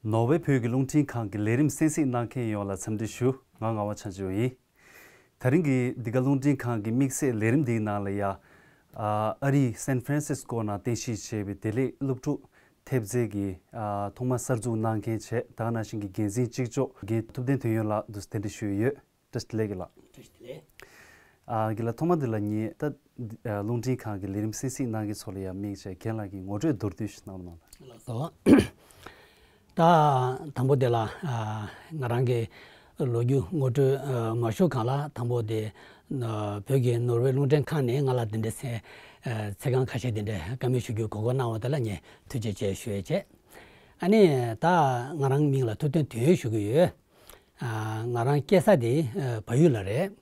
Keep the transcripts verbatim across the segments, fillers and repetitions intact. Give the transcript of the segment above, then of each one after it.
ནོར་ཝེ་བོད་ཀྱི་རླུང་འཕྲིན་ཁང་གི་ལས་རིམ་གསན་གཟིགས་གནང་མཁན་ཡོངས་ལ་འཚམས་འདྲི་ཞུ། ང་ངག་དབང་ཆོས་སྐྱིད་ཡིན། དེ་རིང་གི་འདི་ག་རླུང་འཕྲིན་ཁང་གི་དམིགས་བསལ་ལས་རིམ་འདིའི་ནང་ལ་ཡ། ཨ་ཨ་རིའི་སན་ཧྥ་རན་སིས་ཀོ་ནང་རྟེན་གཞི་བྱས་པའི་བདེ་ལེགས་སློབ་ཕྲུག་ཐེབས་རྩ་གི་ཨ་ཐོག་མར་གསར་འཛུགས་གནང་མཁན་བྱས། ད་ག་ནང་བཞིན་གྱི་འགན་འཛིན་གཅིག་ལྕོགས་རྒན་ཐུབ་བསྟན་དོན་ཡོད་ལགས་འདུག་སེ་གདན་འདྲེན་ཞུས་ཡོད། བཀྲ་ཤིས་བདེ་ལེགས་རྒན་ལགས། བཀྲ་ཤིས་བདེ་ལེགས། ཨ་རྒན་ལགས་ཐོག་མ་འདི་ལ་ངས་ད་ཨ་རླུང་འཕྲིན་ཁང་གི་ལས་རིམ་གསན་གཟིགས་གནང་མཁན་ཚོ་ལ་ཡ་དམིགས་བྱས་རྒན་ལགས་ཀྱི་ངོ་སྤྲོད་མདོར་བསྡུས་ཤིག་གནང་རོགས་གནང་། ལགས་སོ། ད་དང་པོ་དེ་ལ་ཨ་ང་རང་གི་ལོ་རྒྱུས་ངོ་སྤྲོད་ཨ་མ་ཞུ་གོང་ལ། དང་པོ་དེ་ཨ་བོད་ཀྱི་ནོར་ཝེ་རླུང་འཕྲིན་ཁང་ནས་ང་ལ་འདི་འདྲའི་ཚེ་ཨ་ཚེ་གང་ཁ་ཤས་འདི་འདྲའི་བཀའ་མོལ་ཞུ་རྒྱུའི་གོ་སྐབས་གནང་བ་དེ་ལ་ངས་ཐུགས་རྗེ་ཆེ་ཞུ་ཡས་བྱས། ཨ་ནི་ད་ང་རང་མིང་ལ་ཐུབ་བསྟན་དོན་ཡོད་ཞུ་གི་ཡོད། ཨ་ང་རང་སྐྱེས་ས་དེ་ཨ་བལ་ཡུལ་ལ་རེད།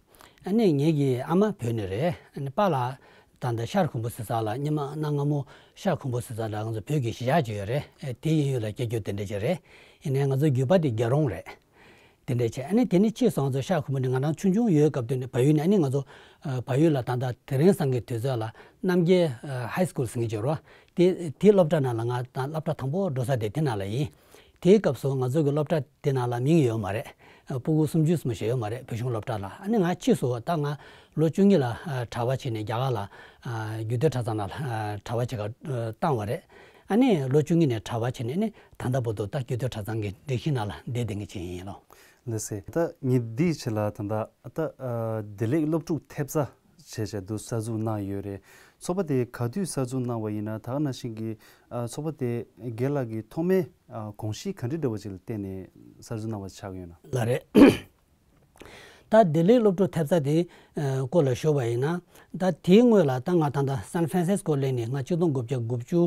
ཨ་ནི་ངེད་ཀྱི་ཨ་མ་བོད་ནས་རེད། ཨ་ནི་པཱ་ལགས་ད་ལྟ་ཤར་ཁུམ་བུ་ཟེར་ས་ལ། སྔོན་མ་གནའ་སྔ་མོ་ཤར་ཁུམ་བུ་ཟེར་ས་ལ་ང་ཚོ་བོད་ཀྱི་གཞིས་ཆགས་ཅིག་ཡོད་རེད། ཨ་དེའི་གཡས་གཡོན་ལ་སྐྱེས་རྒྱུ་དེ་འདྲ་ཅིག་རེད། ཡིན་ནའི་ང་ཚོ་རྒྱུད་པ་དེ་རྒྱལ་རོང་རེད། དེ་འདྲ་བྱས། ཨ་ནི་དེ་ནས་ཕྱིས་སུ་ང་ཚོ་ཤར་ཁུམ་བུ་ནས། ང་རང་ཆུང་ཆུང་ཡོད་སྐབས་དུས་ནས་བལ་ཡུལ་ནས། ཨ་ནི་ང་ཚོ་ཨ་བལ་ཡུལ་ལ་ད་ལྟ་དེ་རིང་སང་གི་དུས་ཚོད་ལ་རྣམ་རྒྱལ་ཨ་ཧའི་སི་ཀུལ་ཟེར་མཁན་ཅིག་ཡོད་རེད། དེ་དེའི་སློབ་གྲྭ་ནང་ལ་ང་ད་སློབ་གྲྭ་དང་པོ་འགྲོ་ས་དེ་དེ་ནང་ལ་ཡིན། དེའི་སྐབས་སུ་ང་ཚོ་གི་སློབ་གྲྭ་དེ་ནང་ལ་མིང་ཡོད་མ་རེད། ཨ་ཕྲུ་གུ་སུམ་ཅུ་ཙམ་ཞིག་ཡོད་མ་རེད། བོད་གཞུང་སློབ་གྲྭ་ལ། ཨ་ནི་ང་ཕྱིས་སུ་ད་ང་ལོ་བཅུ་གཉིས་ལ་ཨ་གྲྭ་པ་བྱས་ནས་རྒྱ་གར་ལ་ཨ་རྒྱུད་སྟོད་གྲྭ་ཚང་ནང་ལ་ཨ་གྲྭ་པ་བྱེད་ག་ཨ་བཏང་བ་རེད། ཨ་ནི་ལོ་བཅུ་གཉིས་ནས་གྲྭ་པ་བྱས་ནས། ཨ་ནི་ད་ལྟ་བར་དུ་ད་རྒྱུད་སྟོད་གྲྭ་ཚང་གི་སྒྲིག་གཞི་ནང་ལ་བསྡད་བསྡད་མཁན་ཅིག་ཡིན་ལོ། ལགས་སེ། ད་ངས་འདིའི་ཆེད་ལ་ད་ལྟ་ད་ཨ་བདེ་ལེགས་སློབ་ཕྲུག་ཐེབས་རྩ་བྱས་བྱས་འདུག་གསར་འཛུགས་གནང་ཡོད་རེད། ཚོགས་པ་དེ་ག་དུས་གསར་འཛུགས་གནང་བ་ཡིན་ན། ད་ག་ནང་བཞིན་གྱི་ཨ་ཚོགས་པ་དེ་རྒན་ལགས་ཀྱི་ཐོག་མའི་ཨ་གོམས་གཤིས་ག་འདྲ་འདྲ་བོ་ཅིག་ལ་བརྟེན་ནས་གསར་འཛུགས་གནང་བ་ཆགས་ཡོད་ན། ལགས་རེད། ད་བདེ་ལེགས་སློབ་ཕྲུག་ཐེབས་རྩ་དེ་ཨ་སྐོར་ལ་ཞུ་བ་ཡིན་ན། ད་དེའི་སྔོན་ལ་ད་ང་ད་ལྟ་སན་ཧྥ་རན་སིས་ཀོ་སླེབས་ནས། ང་ཆིག་སྟོང་དགུ་བརྒྱ་དགུ་བཅུ་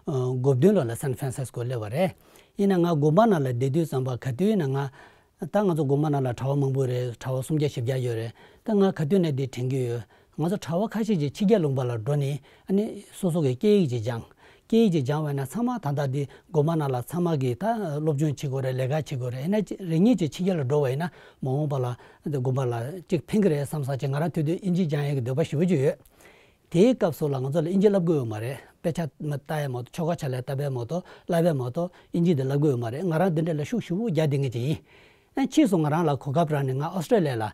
ཨ་གོ་བདུན་ལོ་ལ་སན་ཧྥ་རན་སིས་ཀོ་སླེབས་པ་རེད། ཡིན་ན་ང་དགོན་པ་ནང་ལ་བསྡད་དུས་ཙམ་པ་ག་དུས་ཡིན་ན། ང་ད་ང་ཚོ་དགོན་པ་ནང་ལ་གྲྭ་པ་མང་པོ་རེད། གྲྭ་པ་སུམ་བརྒྱ་བཞི་བརྒྱ་ཡོད་རེད། ད་ང་ག་དུས་ནས་འདི་དྲན་གྱི་ཡོད། ང་ཚོ་གྲྭ་པ་ཁ་ཤས་ཀྱིས་ཕྱི་རྒྱལ་ལུང་པ་ལ་འགྲོ་ནས། ཨ་ནི་སོ་སོ་གི་སྐད་ཡིག་ཅིག་སྦྱངས། སྐད་ཡིག་ཅིག་སྦྱངས་པ་ཡིན་ན། ཚང་མ་ད་ལྟ་འདི་དགོན་པ་ནང་ལ་ཚང་མ་གིས་ད་སློབ་སྦྱོང་བྱེད་དགོས་རེད། ལས་ཀ་བྱེད་དགོས་རེད། ཡིན་ན་ཅི་རེ་གཉིས་ཅིག་ཕྱི་རྒྱལ་ལ་འགྲོ་བ་ཡིན་ན། མ་འོངས་པ་ལ་འདི་དགོན་པ་ལ་ཅིག་ཕན་གྱི་རེད་བསམ་བསམ་ཅིག། ང་རང་དེ་དུས་དབྱིན་ཇི་སྦྱང་ཡས་ཀྱི་འདོད་པ་ཞེ་པོ་ཅིག་ཡོད། དེའི་སྐབས་སུ་ལ་ང་ཚོ་ལ་དབྱིན་ཇི་བསླབ་དགོས་ཡོད་མ་རེད། དཔེ་ཆ་མ་ལྟ་ཡས་མ་གཏོགས། ཆོ་ག་ཕྱག་ལེན་བཏབ་པ་ཡས་མ་གཏོགས། བསླབ་པ་ཡས་མ་གཏོགས། དབྱིན་ཇི་དེ་བསླབ་དགོས་ཡོད་མ་རེད། ང་རང་དེ་འདྲ་ལ་ཤུགས་ཞེ་པོ་རྒྱག་བསྡད་མཁན་ཅིག་ཡིན། ཨ་ཕྱིས་སུ་ང་རང་ལ་གོ་སྐབས་རག་ནས། ང་ཨོ་སི་ཀྲོ་ལི་ཡ་ལ་ཨ་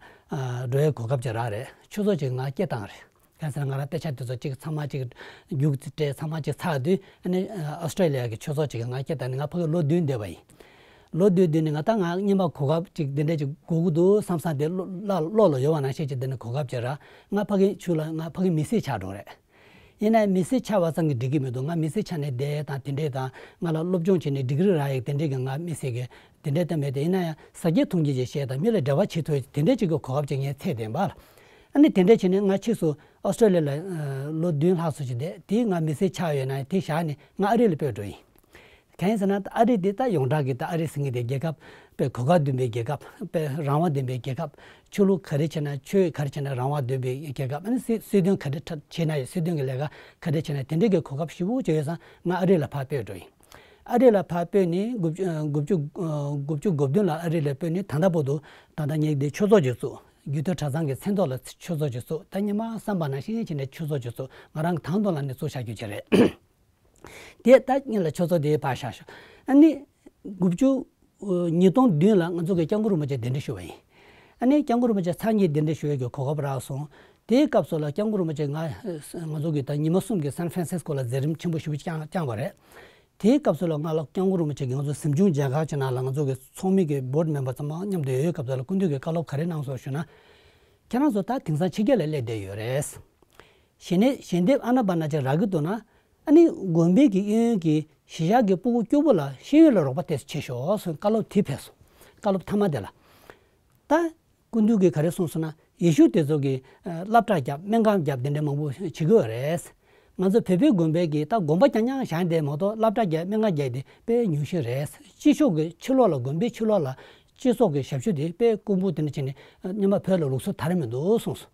འགྲོ་ཡའི་གོ་སྐབས་ཅིག་རག་རེད། ཆུ་ཚོད་ཅིག་ང་སྐད་བཏང་རེད། གང་ཟེར་ན་ང་རང་དཔེ་ཆ་དེ་ཚོ་ཅིག་ཚང་མ་ཅིག་རྒྱུགས་སྤྲད། ཚང་མ་ཅིག་ཚར་དུས། ཨ་ནི་ཨ་ཨོ་སི་ཀྲོ་ལི་ཡ་གི་ཆུ་ཚོད་ཅིག་ང་སྐད་བཏང་ནས། ང་ཕ་གི་ལོ་བདུན་བསྡད་པ་ཡིན། ལོ་བདུན་བསྡད་ནས་ང་ད་ང་སྔོན་མ་གོ་སྐབས་ཅིག་འདི་འདྲ་ཅིག་དགོས་ཀྱི་འདུག་བསམ་བསམ་དེ་བློ་ལ་བློ་ལ་ཡོད་པ་ནང་བཞིན་ཅིག་འདི་ནས་གོ་སྐབས་ཅིག་རག། ང་ཕ་གི་ཆུ་ལ་ང་ཕ་གི་མི་སེར་ཆགས་འགྲོ་རེད། ཡིན་ནའི་མི་སེར་ཆགས་པ་ཙམ་གྱིས་འགྲིག་གི་མི་འདུག། ང་མི་སེར་ཆགས་ནས་བསྡད་དང་དེ་འདྲས་དང་། ང་ལ་སློབ་སྦྱོང་བྱས་ནས་ཌིག་རི་རག་ཡས་དེ་འདྲས་ཀྱི་ང་མི་སེར་གྱི་དེ་འདྲས་ད་མེད་དེ། ཡིན་ན་ཡང་ཟ་རྒྱུ་འཐུང་རྒྱུ་ཅིག་བཤད་དང་། མི་ལ་འབྲེལ་བ་བྱེད་ཐུབ་ཡས་དེ་འདྲས་ཅིག་གི་གོ་སྐབས་ཅིག་ངས་འཚོལ་བསྡད་པ་ལ། ཨ་ནི་དེ་འདྲས་བྱས་ནས་ང་ཕྱིས་སུ་ཨོ་སི་ཀྲོ་ལི་ཡ་ལ་ཨ་ལོ་བདུན་ལྷག་ཙམ་ཅིག་བསྡད་དེ། ང་མི་སེར་ཆགས་ཡོད་ན་དེ་བཞག་ནས་ང་ཨ་རི་ལ་སྤོས་འགྲོ་ཡིན། གང་ཡིན་ཟེར་ན། ཨ་རི་དེ་ད་ཡོངས་གྲགས་ཀྱི་ད་ཨ་རི་ཟེར་མཁན་དེ་རྒྱལ་ཁབ་དཔེ་གོ་སྐབས་ལྡན་པའི་རྒྱལ་ཁབ། དཔེ་རང་དབང་ལྡན་པའི་རྒྱལ་ཁབ། ཆོས་ལུགས་ག་རེ་བྱས་ན། ཆོས་ག་རེ་བྱས་ན་རང་དབང་ལྡན་པའི་རྒྱལ་ཁབ། ཨ་ནི་སྲིད་སྲིད་དོན་ག་རེ་བྱས་ན་ཡང་། སྲིད་དོན་གྱི་ལས་ཀ་ག་རེ་བྱས་ན་དེ་འདྲའི་གི་གོ་སྐབས་ཞེ་པོ་ཅིག་ཡོད་ཙང་། ང་ཨ་རི་ལ་ཕར་སྤོས་འགྲོ་ཡིན། ཨ་རི་ལ་ཕར་སྤོས་ནས་དགུ་བཅུ་ཨ་དགུ་བཅུ་ཨ་དགུ་བཅུ་གོ་བདུན་ལ་ཨ་རི་ལ་སྤོས་ནས། ད་ལྟ་བར་དུ་ད་ལྟ་ངས་འདི་ཆོས་ཚོགས་ཅིག་བཙུགས། རྒྱུད་སྟོད་གྲྭ་ཚང་གི་མཚན་ཐོག་ལ་ཆོས་ཚོགས་ཅིག་བཙུགས། ད་སྔོན་མ་བསམ་པ་ནང་བཞིན་བྱས་ནས་ཆོས་ཚོགས་ཅིག་བཙུགས། ང་རང་གི་དང་ཐོག་ལ་ནས་བཙུགས་བཞག་རྒྱུ་ཅིག་རེད། དེ་ད་སྔོན་ལ་ཆོས་ཚོགས་དེ་ཕར་བཞག་ཤོག། ཨ་ནི་དགུ་བཅུ་ཨ་ཉིས་སྟོང་བདུན་ལ་ང་ཚོ་གི་སྐྱབས་མགོན་རིན་པོ་ཆེ་གདན་འདྲེན་ཞུས་པ་ཡིན། ཨ་ནི་སྐྱབས་མགོན་རིན་པོ་ཆེ་ཚར་གཉིས་གདན་འདྲེན་ཞུ་ཡས་ཀྱི་གོ་སྐབས་རག་སོང་། དེའི་སྐབས་སུ་ལ་སྐྱབས་མགོན་རིན་པོ་ཆེ་ང་ང་ཚོ་གི་ད་ཉི་མ་གསུམ་གྱི་སན་ཧྥ་རན་སིས་ཀོ་ལ་མཛད་རིམ་ཆེན་པོ་ཞེ་པོ་བསྐྱངས་བསྐྱངས་པ་རེད། དེའི་སྐབས་སུ་ལ་ང་ལ་སྐྱབས་མགོན་རིན་པོ་ཆེ་གིས་ང་ཚོ་གཟིམ་ཆུང་མཇལ་ཁ་ཅིག་ནང་ལ། ང་ཚོ་གི་ཚོགས་མི་གི་བྷོར་ཌི་མེམ་བར་ཚང་མ་མཉམ་དུ་ཡོད་སྐབས་སུ་ལ་སྐུ་མདུན་གྱིས་བཀའ་སློབ་ག་རེ་གནང་སོང་ཞུ་ན། ཁྱེད་རང་ཚོ་ད་དེང་སང་ཕྱི་རྒྱལ་ལ་སླེབས་བསྡད་ཡོད་རེད། ཞལ་ནས་ཞལ་འདེབས་ཨ་ན་པ་ན་ཅིག་རག་གི་འདུག་ན། ཨ་ནི་དགོན་པའི་གི་གཡས་གཡོན་གྱི་གཞིས་ཆགས་ཀྱི་སྤུ་གུ་སྐྱོ་པོ་ལ་ཤེས་ཡོན་ལ་རོགས་པ་ཏོག་ཙམ་བྱེད་ཤོག་ཟེར་བཀའ་སློབ་དེ་ཕེབས་སོང་། བཀའ་སློབ་མཐའ་མ་དེ་ལ། ད་སྐུ་མདུན་གྱིས་ག་རེ་གསུངས་སོང་ན། ཡེ་ཤུ་དེ་ཚོ་གིས་ཨ་སློབ་གྲྭ་བརྒྱབ། སྨན་ཁང་བརྒྱབ། དེ་འདྲ་མང་པོ་བྱེད་ཀྱི་ཡོད་རེད། ང་ཚོ་བོད་པའི་དགོན་པའི་གི་ད་དགོན་པ་རྐྱང་རྐྱང་བཞེངས་བསྡད་མ་གཏོགས། སློབ་གྲྭ་བརྒྱབ། སྨན་ཁང་བརྒྱབ་དེ་དཔེ་ཉུང་ཤས་རེད། སྤྱི་ཚོགས་ཀྱི་ཕྱི་ལོགས་ལ། དགོན་པའི་ཕྱི་ལོགས་ལ་སྤྱི་ཚོགས་ཀྱི་ཞབས་ཞུ་དེ་དཔེ་དཀོན་པོ་དེ་འདྲ་བྱས་ནས་ཨ་སྔོན་མ་བོད་ལ་ལུགས་སྲོལ་དར་མི་འདུག་གསུངས་སོང་།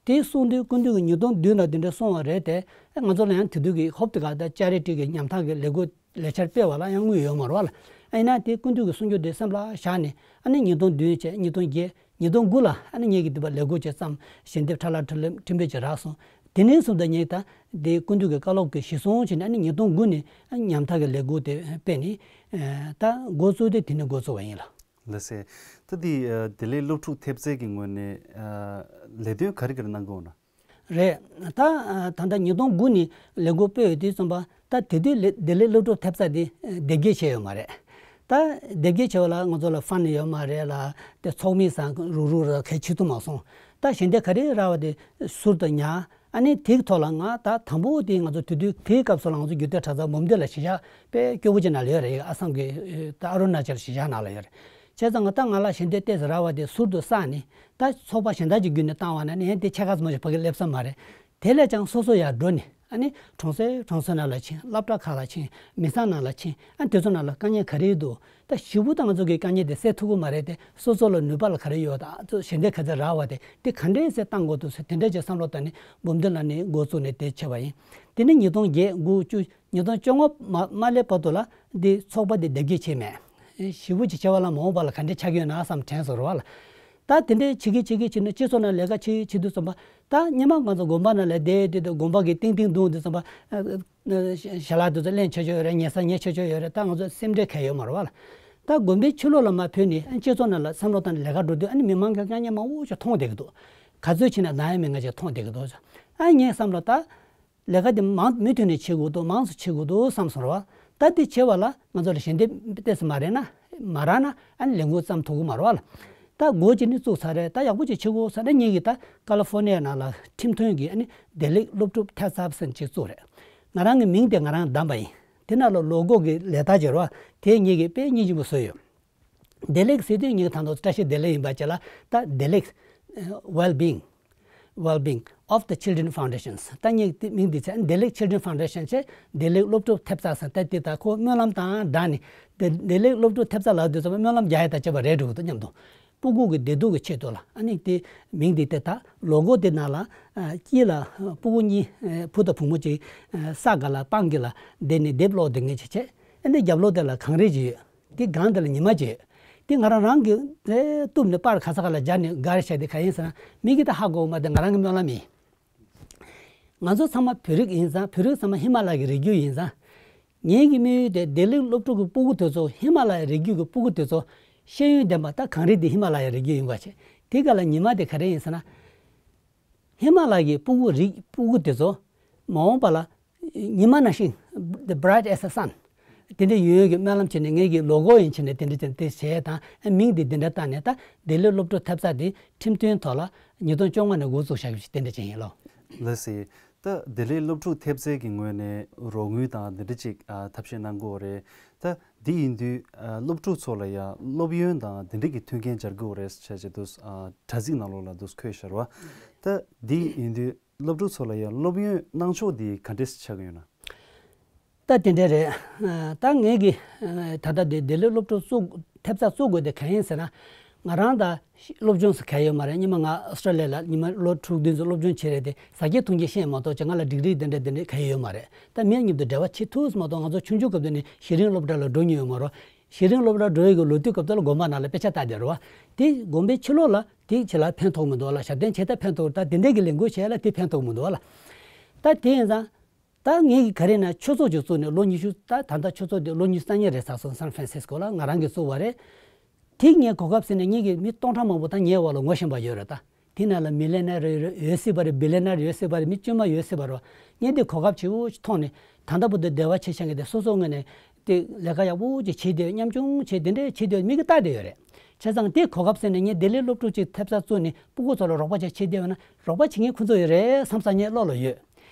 དེ་གསུངས་དུས་སྐུ་མདུན་གྱིས་ཉིས་སྟོང་བདུན་ལ་དེ་འདྲ་གསུངས་པ་རེད་དེ། ང་ཚོ་ལ་ཡང་དེ་དུས་ཀྱི་ཧོབ་ཏེ་ག་ད་ཅ་རི་ཊི་གི་ཉམ་ཐག་གི་ལས་འགུལ་ལས་འཆར་སྤེལ་བ་ལ་ཡང་དངུལ་ཡོད་མ་རེད་པ་ལ། ཨ་ཡིན་ན་དེ་སྐུ་མདུན་གྱི་གསུང་རྒྱུ་དེ་སེམས་ལ་བཞག་ནས། ཨ་ནི་ཉིས་སྟོང་བདུན་བྱས། ཉིས་སྟོང་བརྒྱད། ཉིས་སྟོང་དགུ་ལ་ཨ་ནི་ངེད་ཀྱིས་དེ་པར་ལས་འགུལ་ཅིག་བརྩམས། ཞལ་འདེབས་ཁྲ་ལ་ཁྲི་ལེབ་ཁྲི་འབུལ་ཅིག་རག་སོང་། དེ་ནས་བཟུང་སྟེ་ངས་ད་དེ་སྐུ་མདུན་གྱི་བཀའ་སློབ་ཀྱི་གཞི་བཟུང་བྱས་ནས་ཨ་ནི་ཉིས་སྟོང་དགུ་ནས་ཨ་ནི་ཉམ་ཐག་གི་ལས་འགུལ་དེ་སྤེལ་ནས་ད་འགོ་བཙུགས་ཏེ་དེ་ནས་འགོ་བཙུགས་པ་ཡིན་ལགས། ལགས་སེ། ད་འདི་ཨ་བདེ་ལེགས་སློབ་ཕྲུག་ཐེབས་རྩ་གི་ངོས་ནས་ཨ་ལས་དོན་ག་རེ་ག་རེ་གནང་གི་ཡོད་ན། རེད། ད་ཨ་ད་ལྟ་ཉིས་སྟོང་དགུ་ནས་ལས་འགུལ་སྤེལ་ཡོད་དུས་ཙམ་པ་ད་དེ་དུས་ལས་བདེ་ལེགས་སློབ་ཕྲུག་ཐེབས་རྩ་དེ་ཨ་དེབ་སྐྱེལ་བྱས་ཡོད་མ་རེད། ད་དེབ་སྐྱེལ་བྱས་པ་ལ་ང་ཚོ་ལ་ཕན་ཡོད་མ་རེད་ལ། དེ་ཚོགས་མི་ཚང་རུག་རུག་ར་གལ་ཆེ་ཐུབ་མ་སོང་། ད་ཞལ་འདེབས་ག་རེ་རག་པ་དེ་ཟུར་དུ་ཉར། ཨ་ནི་དེའི་ཐོག་ལ་ང་ད་དང་པོ་དེ་ང་ཚོ་དེ་དུས་དེའི་སྐབས་སུ་ལ་ང་ཚོ་རྒྱུད་སྟོད་གྲྭ་ཚང་འབུམ་སྡེ་ལ་གཞིས་ཆགས་དཔེ་སྐྱོ་པོ་ཅིག་ནང་ལ་ཡོད་རེད། ཨ་སམ་གི་ད་ཨ་རུ་ན་ཅལ་གཞིས་ཆགས་ནང་ལ་ཡོད་རེད། བྱས་ཙང་ང་ད་ང་ལ་ཞལ་འདེབས་ཏོག་ཙམ་རག་པ་དེ་ཟུར་དུ་བསགས་ནས་ད་ཚོགས་པ་གཞན་དག་ཅིག་བརྒྱུད་ནས་བཏང་བ་ན་ནི་ཨེ་དེ་ཕྱེད་ཀ་ཙམ་ཞིག་ཕ་གི་སླེབས་ས་མ་རེད། དེ་ལས་ཀྱང་སོ་སོ་ཡར་འགྲོ་ནས་ཨ་ནི་གྲོང་གསེབ་གྲོང་གསེབ་ནང་ལ་ཕྱིན། སློབ་གྲྭ་ཁག་ལ་ཕྱིན། མི་ཚང་ནང་ལ་ཕྱིན། ཨ་དེ་ཚོ་ནང་ལ་དཀའ་ངལ་ག་རེ་འདུག་ད་ཞེ་པོ་ད་ང་ཚོ་གི་དཀའ་ངལ་དེ་སེལ་ཐུབ་ཀྱི་མ་རེད་དེ། སོ་སོ་ལ་ནུས་པ་ལ་ག་རེ་ཡོད། ད་ཚོ་ཞལ་འདེབས་ག་ཚོད་རག་པ་དེ་དེ་ག་འདྲས་སེ་བཏང་དགོས་འདུག་ཟེར་དེ་འདྲས་ཀྱི་བསམ་བློ་བཏང་ནས་འབུམ་སྡེ་ལ་ནི་འགོ་བཙུགས་ནས་དེ་བྱས་པ་ཡིན། དེ་ནས་ཉིས་སྟོང་བརྒྱད་དགུ་བཅུ་ཉིས་སྟོང་བཅོ་ལྔ་མ་མ་སླེབས་བར་དུ་ལ་འདི་ཚོགས་པ་འདི་དེབ་སྐྱེལ་བྱས་མེད། ཞེ་པོ་ཅིག་བྱས་པ་ལ་མ་འོངས་པ་ལ་ག་འདྲས་ཆགས་ཀྱི་ཡོད་ན་བསམ་དྲན་སོང་རེད་བ་ལ། ད་དེ་འདྲས་བྱེད་ཀྱི་བྱེད་ཀྱི་བྱེད་ནས་སྤྱི་ཚོགས་ནང་ལས་ཀ་བྱེད་བྱེད་དུས་ཙམ་པ་ད་སྔོན་མ་ང་ཚོ་དགོན་པ་ནང་ལ་བསྡད་དེ་དགོན་པ་གི་ཏིང་ཏིང་བརྡུངས་དུས་ཙམ་པ་ཞལ་ལག་དེ་ཚོ་ལེན་ཆོག་ཆོག་ཡོད་རེད། ཉལ་ས་ཉལ་ཆོག་ཆོག་ཡོད་རེད། ད་ང་ཚོ་སེམས་ཁྲལ་གང་ཡང་ཡོད་མ་རེད་བ་ལ། ད་དགོན་པའི་ཕྱི་ལོགས་ལ་མར་བུད་ནས་སྤྱི་ཚོགས་ནང་ལ་བསམ་བློ་བཏང་ནས་ལས་ཀ་འགྲོ་དུས་ཨ་ནི་མི་མང་གི་དཀའ་ངལ་མང་པོ་ཞིག་མཐོང་བསྡད་ཀྱི་འདུག་ག་ཚོད་ཕྱིན་ན་ན་ཡ་མི་ང་ཅིག་མཐོང་བསྡད་ཀྱི་འདུག་ཨ་ངས་བསམ་བློ་ད། ལས་ཀ་དེ་མང་མུ་མཐུད་ནས་བྱེད་དགོས་འདུག་མང་ཙམ་བྱེད་དགོས་འདུག་བསམ་སོང་ར་བ། ད་དེ་བྱེད་པ་ལ་ང་ཚོ་ལ་ཞལ་འདེབས་ཏོག་ཙམ་མ་རག་ན་མ་རག་ན་ཨ་ནི་ལས་འགུལ་བརྩམས་ཐུབ་ཀྱི་མ་རེད་བ་ལ། ད་སྒོ་གཅིག་ནི་བཙུགས་ཚར་རེད། ད་ཡག་པོ་ཅིག་བྱེད་དགོས་ཟེར་ན་ངེད་ཀྱིས་ད་ཀ་ལི་ཧྥོར་ནི་ཡ་ནང་ལ་ཁྲིམས་མཐུན་གྱི་ཨ་ནི་བདེ་ལེགས་སློབ་ཕྲུག་ཐེབས་རྩ་ཟེར་ཅིག་བཙུགས་རེད། ང་རང་གི་མིང་དེ་ང་རང་བདམས་པ་ཡིན། དེ་ནང་ལ་ལོ་གོ་གི་ལས་རྟགས་ཅིག་རེད་བ། དེ་ངེད་ཀྱིས་དཔེ་སྙིང་རྗེ་པོ་བཟོས་ཡོད། བདེ་ལེགས་ཟེར་དུས་ངེད་ཀྱི་ད་དུང་བཀྲ་ཤིས་བདེ་ལེགས་ཡིན་པ་བྱས་ལ་ད་བདེ་ལེགས་well-being well-being of the children foundations ད་ངེད་ཀྱི་མིང་འདི་ཚེ་བདེ་ལེགས་children foundation ཆེ་བདེ་ལེགས་སློབ་ཕྲུག་ཐེབས་རྩ་ཟེར་ད་དེ་ད་ཁོ་སྨོན་ལམ་དང་སྦྲགས་ནས་བདེ་བདེ་ལེགས་སློབ་ཕྲུག་ཐེབས་རྩ་ལབ་དུས་ཙམ་པ་སྨོན་ལམ་རྒྱག་ཡ་དང་བཅས་པ་རེད་འགྲོ་གི་འདུག་སྙམ་དུ། སྤུ་གུ་གི་བདེ་སྡུག་གི་ཆེད་དུ་ལ་ཨ་ནི་དེ་མིང་འདི་དེ་ད་ལོ་གོ་དེ་ནང་ལ་དཀྱིལ་ལ་སྤུ་གུ་གཉིས་བུ་དང་བུ་མོ་གཅིག་ས་ག་ལ་སྤང་གི་ལ་བསྡད་ནས་དེབ་ཀློག་བསྡད་མཁན་ཅིག་བྱས། ཨ་ནི་རྒྱབ་ལོགས་དེ་ལ་གངས་རི་ཅིག་ཡོད། དེ་སྒང་དེ་ལ་ཉི་མ་བྱེད། དེ་ང་རང་རང་གི་དེ་གཏུབ་ནས་པར་ག་ས་ག་ལ་སྦྱར་ནས་དགར་བྱས་དེ་ག་ཡིན་ཟེར་ན་མི་གིས་ད་ཧ་གོ་མ་དེ་ང་རང་གི་སྨོན་ལམ་ཡིན། ང་ཚོ་ཚང་མ་བོད་རིགས་ཡིན་ཙང་བོད་རིགས་ཚང་མ་ཧི་མ་ལ་ཡའི་རི་རྒྱུད་ཡིན་ཙང་། ངེད་ཀྱི་དམིགས་ཡུལ་དེ་བདེ་ལེགས་སློབ་ཕྲུག་གི་སྤུ་གུ་དེ་ཚོ་ཧི་མ་ལ་ཡའི་རི་རྒྱུད་ཀྱི་སྤུ་གུ་དེ་ཚོ་ཤེས་ཡོན་ལྡན་པ་ད་གངས་རི་འདི་ཧི་མ་ལ་ཡའི་རི་རྒྱུད་ཡིན་པ་བྱས་དེ་ག་ལ་ཉི་མ་དེ་ག་རེ་ཡིན་ཟེར་ན། ཧི་མ་ལ་ཡའི་སྤུ་གུ་རིགས་སྤུ་གུ་དེ་ཚོ་མ་འོངས་པ་ལ་ཉི་མ་ནང་བཞིན་the bright as the sun དེ་འདྲ་ཡོང་ཡོད་ཀྱི་སྨོན་ལམ་བྱས་ནས་ངེད་ཀྱི་ལོ་གོ་ཡིན་བྱས་ནས་དེ་འདྲ་བྱས་ནས་དེ་བྱས་དང་མིང་འདི་འདི་འདྲ་བཏགས་ནས་ད་བདེ་ལེགས་སློབ་ཕྲུག་ཐེབས་རྩ་འདི་ཁྲིམས་མཐུན་ཐོག་ལ་ཉིས་སྟོང་བཅོ་ལྔ་ནས་འགོ་བཙུགས་བཞག་གི་དེ་འདྲ་བྱས་ཡིན་ལོ། ལགས་སེ། ད་བདེ་ལེགས་སློབ་ཕྲུག་ཐེབས་རྩའི་གི་ངོས་ནས་རོགས་དངུལ་དང་འདི་འདྲ་ཅིག་ཨ་ཐབས་ཤེས་གནང་གི་ཡོད་རེད། ད་འདི་ཡིན་དུས་ཨ་སློབ་ཕྲུག་ཚོ་ལ་ཡང་སློབ་ཡོན་དང་འདི་འདྲ་གི་མཐུན་རྐྱེན་སྦྱར་གི་ཡོད་རེད་ཟེར་བྱས་འདུག་ཨ་དྲ་ཚིགས་ནང་ལོགས་ལ་འདུག་འཁོད་བཞག་རེད་བ། ད་འདི་ཡིན་དུས་སློབ་ཕྲུག་ཚོ་ལ་ཡང་སློབ་ཡོན་གནང་ཕྱོགས་འདི་ག་འདྲས་ཆགས་ཀྱི་ཡོད་ན། ད་དེ་འདྲ་རེད། ད་ངེད་ཀྱི་ད་ལྟ་དེ་བདེ་ལེགས་སློབ་ཕྲུག་བཙུགས་ཐེབས་རྩ་བཙུགས་དགོས་དེ་གང་ཡིན་ཟེར་ན། ང་རང་ད་སློབ་སྦྱོང་ཟེར་གང་ཡོད་མ་རེད། སྔོན་མ་ང་ཨོ་སི་ཀྲོ་ལི་ཡ་ལ་ཉི་མ་ལོ་དྲུག་བདུན་ཙམ་སློབ་སྦྱོང་བྱས་རེད་དེ་ཟ་རྒྱུ་འཐུང་རྒྱུ་ཤེས་མ་གཏོགས་ང་ལ་ཌིག་རི་དེ་འདྲ་དེ་འདྲ་གང་ཡང་ཡོད་མ་རེད། ད་མི་གཉིས་དུ་འབྲེལ་བ་བྱེད་ཐུབ་མ་གཏོགས་ང་ཚོ་ཆུང་ཆུང་སྐབས་དེ་ནས་གཞི་རིམ་སློབ་གྲྭ་ལ་འགྲོ་མྱོང་ཡོད་མ་རེད། གཞི་རིམ་སློབ་གྲྭ་འགྲོ་ཡི་གི་ལོ་དུས་སྐབས་དེ་ལ་དགོན་པ་ནང་ལ་དཔེ་ཆ་ལྟ་བསྡད་རེད་བ། དེ་དགོན་པའི་ཕྱི་ལོགས་ལ་དེ་བྱེད་ལ་ཕན་ཐོགས་མི་འདུག་ལ། ཞབས་བརྟན་བྱེད་ད་ཕན་ཐོགས། ད་དེ་འདྲ་གི་ལས་འགུལ་བྱེད་ལ་དེ་ཕན་ཐོགས་མི་འདུག་ལ། ད་དེ་ཡིན་ཙང་། ད་ངེད་ཀྱི་ག་རེ་ན་ཆོས་ཚོགས་ཅིག་བཙུགས་ནས་ལོ་ཉི་ཤུ་ད་ད་ལྟ་ཆོས་ཚོགས་དེ་ལོ་ཉི་ཤུ་རྩ་གཉིས་རེད་ཚར་སོང་། སན་ཧྥ་རན་སིས་ཀོ་ལ་ང་རང་གིས་བཙུགས་པ་རེད། དེ་ངས་གོ་སྐབས་ཟིན་ནས་ངེད་ཀྱི་མི་སྟོང་ཕྲག་མང་པོ་ད་ངའི་འོག་ལ་ངོ་ཤེས་པ་ཡོད་རེད་ད། དེ་ནང་ལ་མི་ལི་ཡོ་ནེར་ཡོད་ཡོད་སྲིད་པ་རེད། བི་ལི་ཡོ་ནེར་ཡོད་སྲིད་པ་རེད། མི་དཀྱུས་མ་ཡོད་སྲིད་པ་རེད། ངས་དེ་གོ་སྐབས་ཆེ་བོ་ཞིག་མཐོང་ནས་ད་ལྟ་བར་དུ་འབྲེལ་བ་བྱེད་བྱེད་མཁན་དེ་སོ་སོ་ངོས་ནས་དེ་ལས་ཀ་ཡག་པོ་ཅིག་བྱེད་བསྡད་ཡོད། ཉམ་ཆུང་བྱེད་དེ་འདྲས་བྱེད་བསྡད་ཡོད། མི་གིས་ལྟ་བསྡད་ཡོད་རེད། བྱས་ཙང་དེ་གོ་སྐབས་ཟིན་ནས་ངས་བདེ་ལེགས་སློབ་ཕྲུག་ཅིག་ཐེབས་རྩ་བཙུགས་ནས་སྤུ་གུ་ཚོ་ལ་རོགས་པ་ཅིག་བྱེད་བསྡད་ཡོད་ན་རོགས་པ་བྱེད་མཁན་ཁོ་ཚོ་ཡོད་རེད་བསམ་ས་ངའི་བློ་ལ་ཡོད།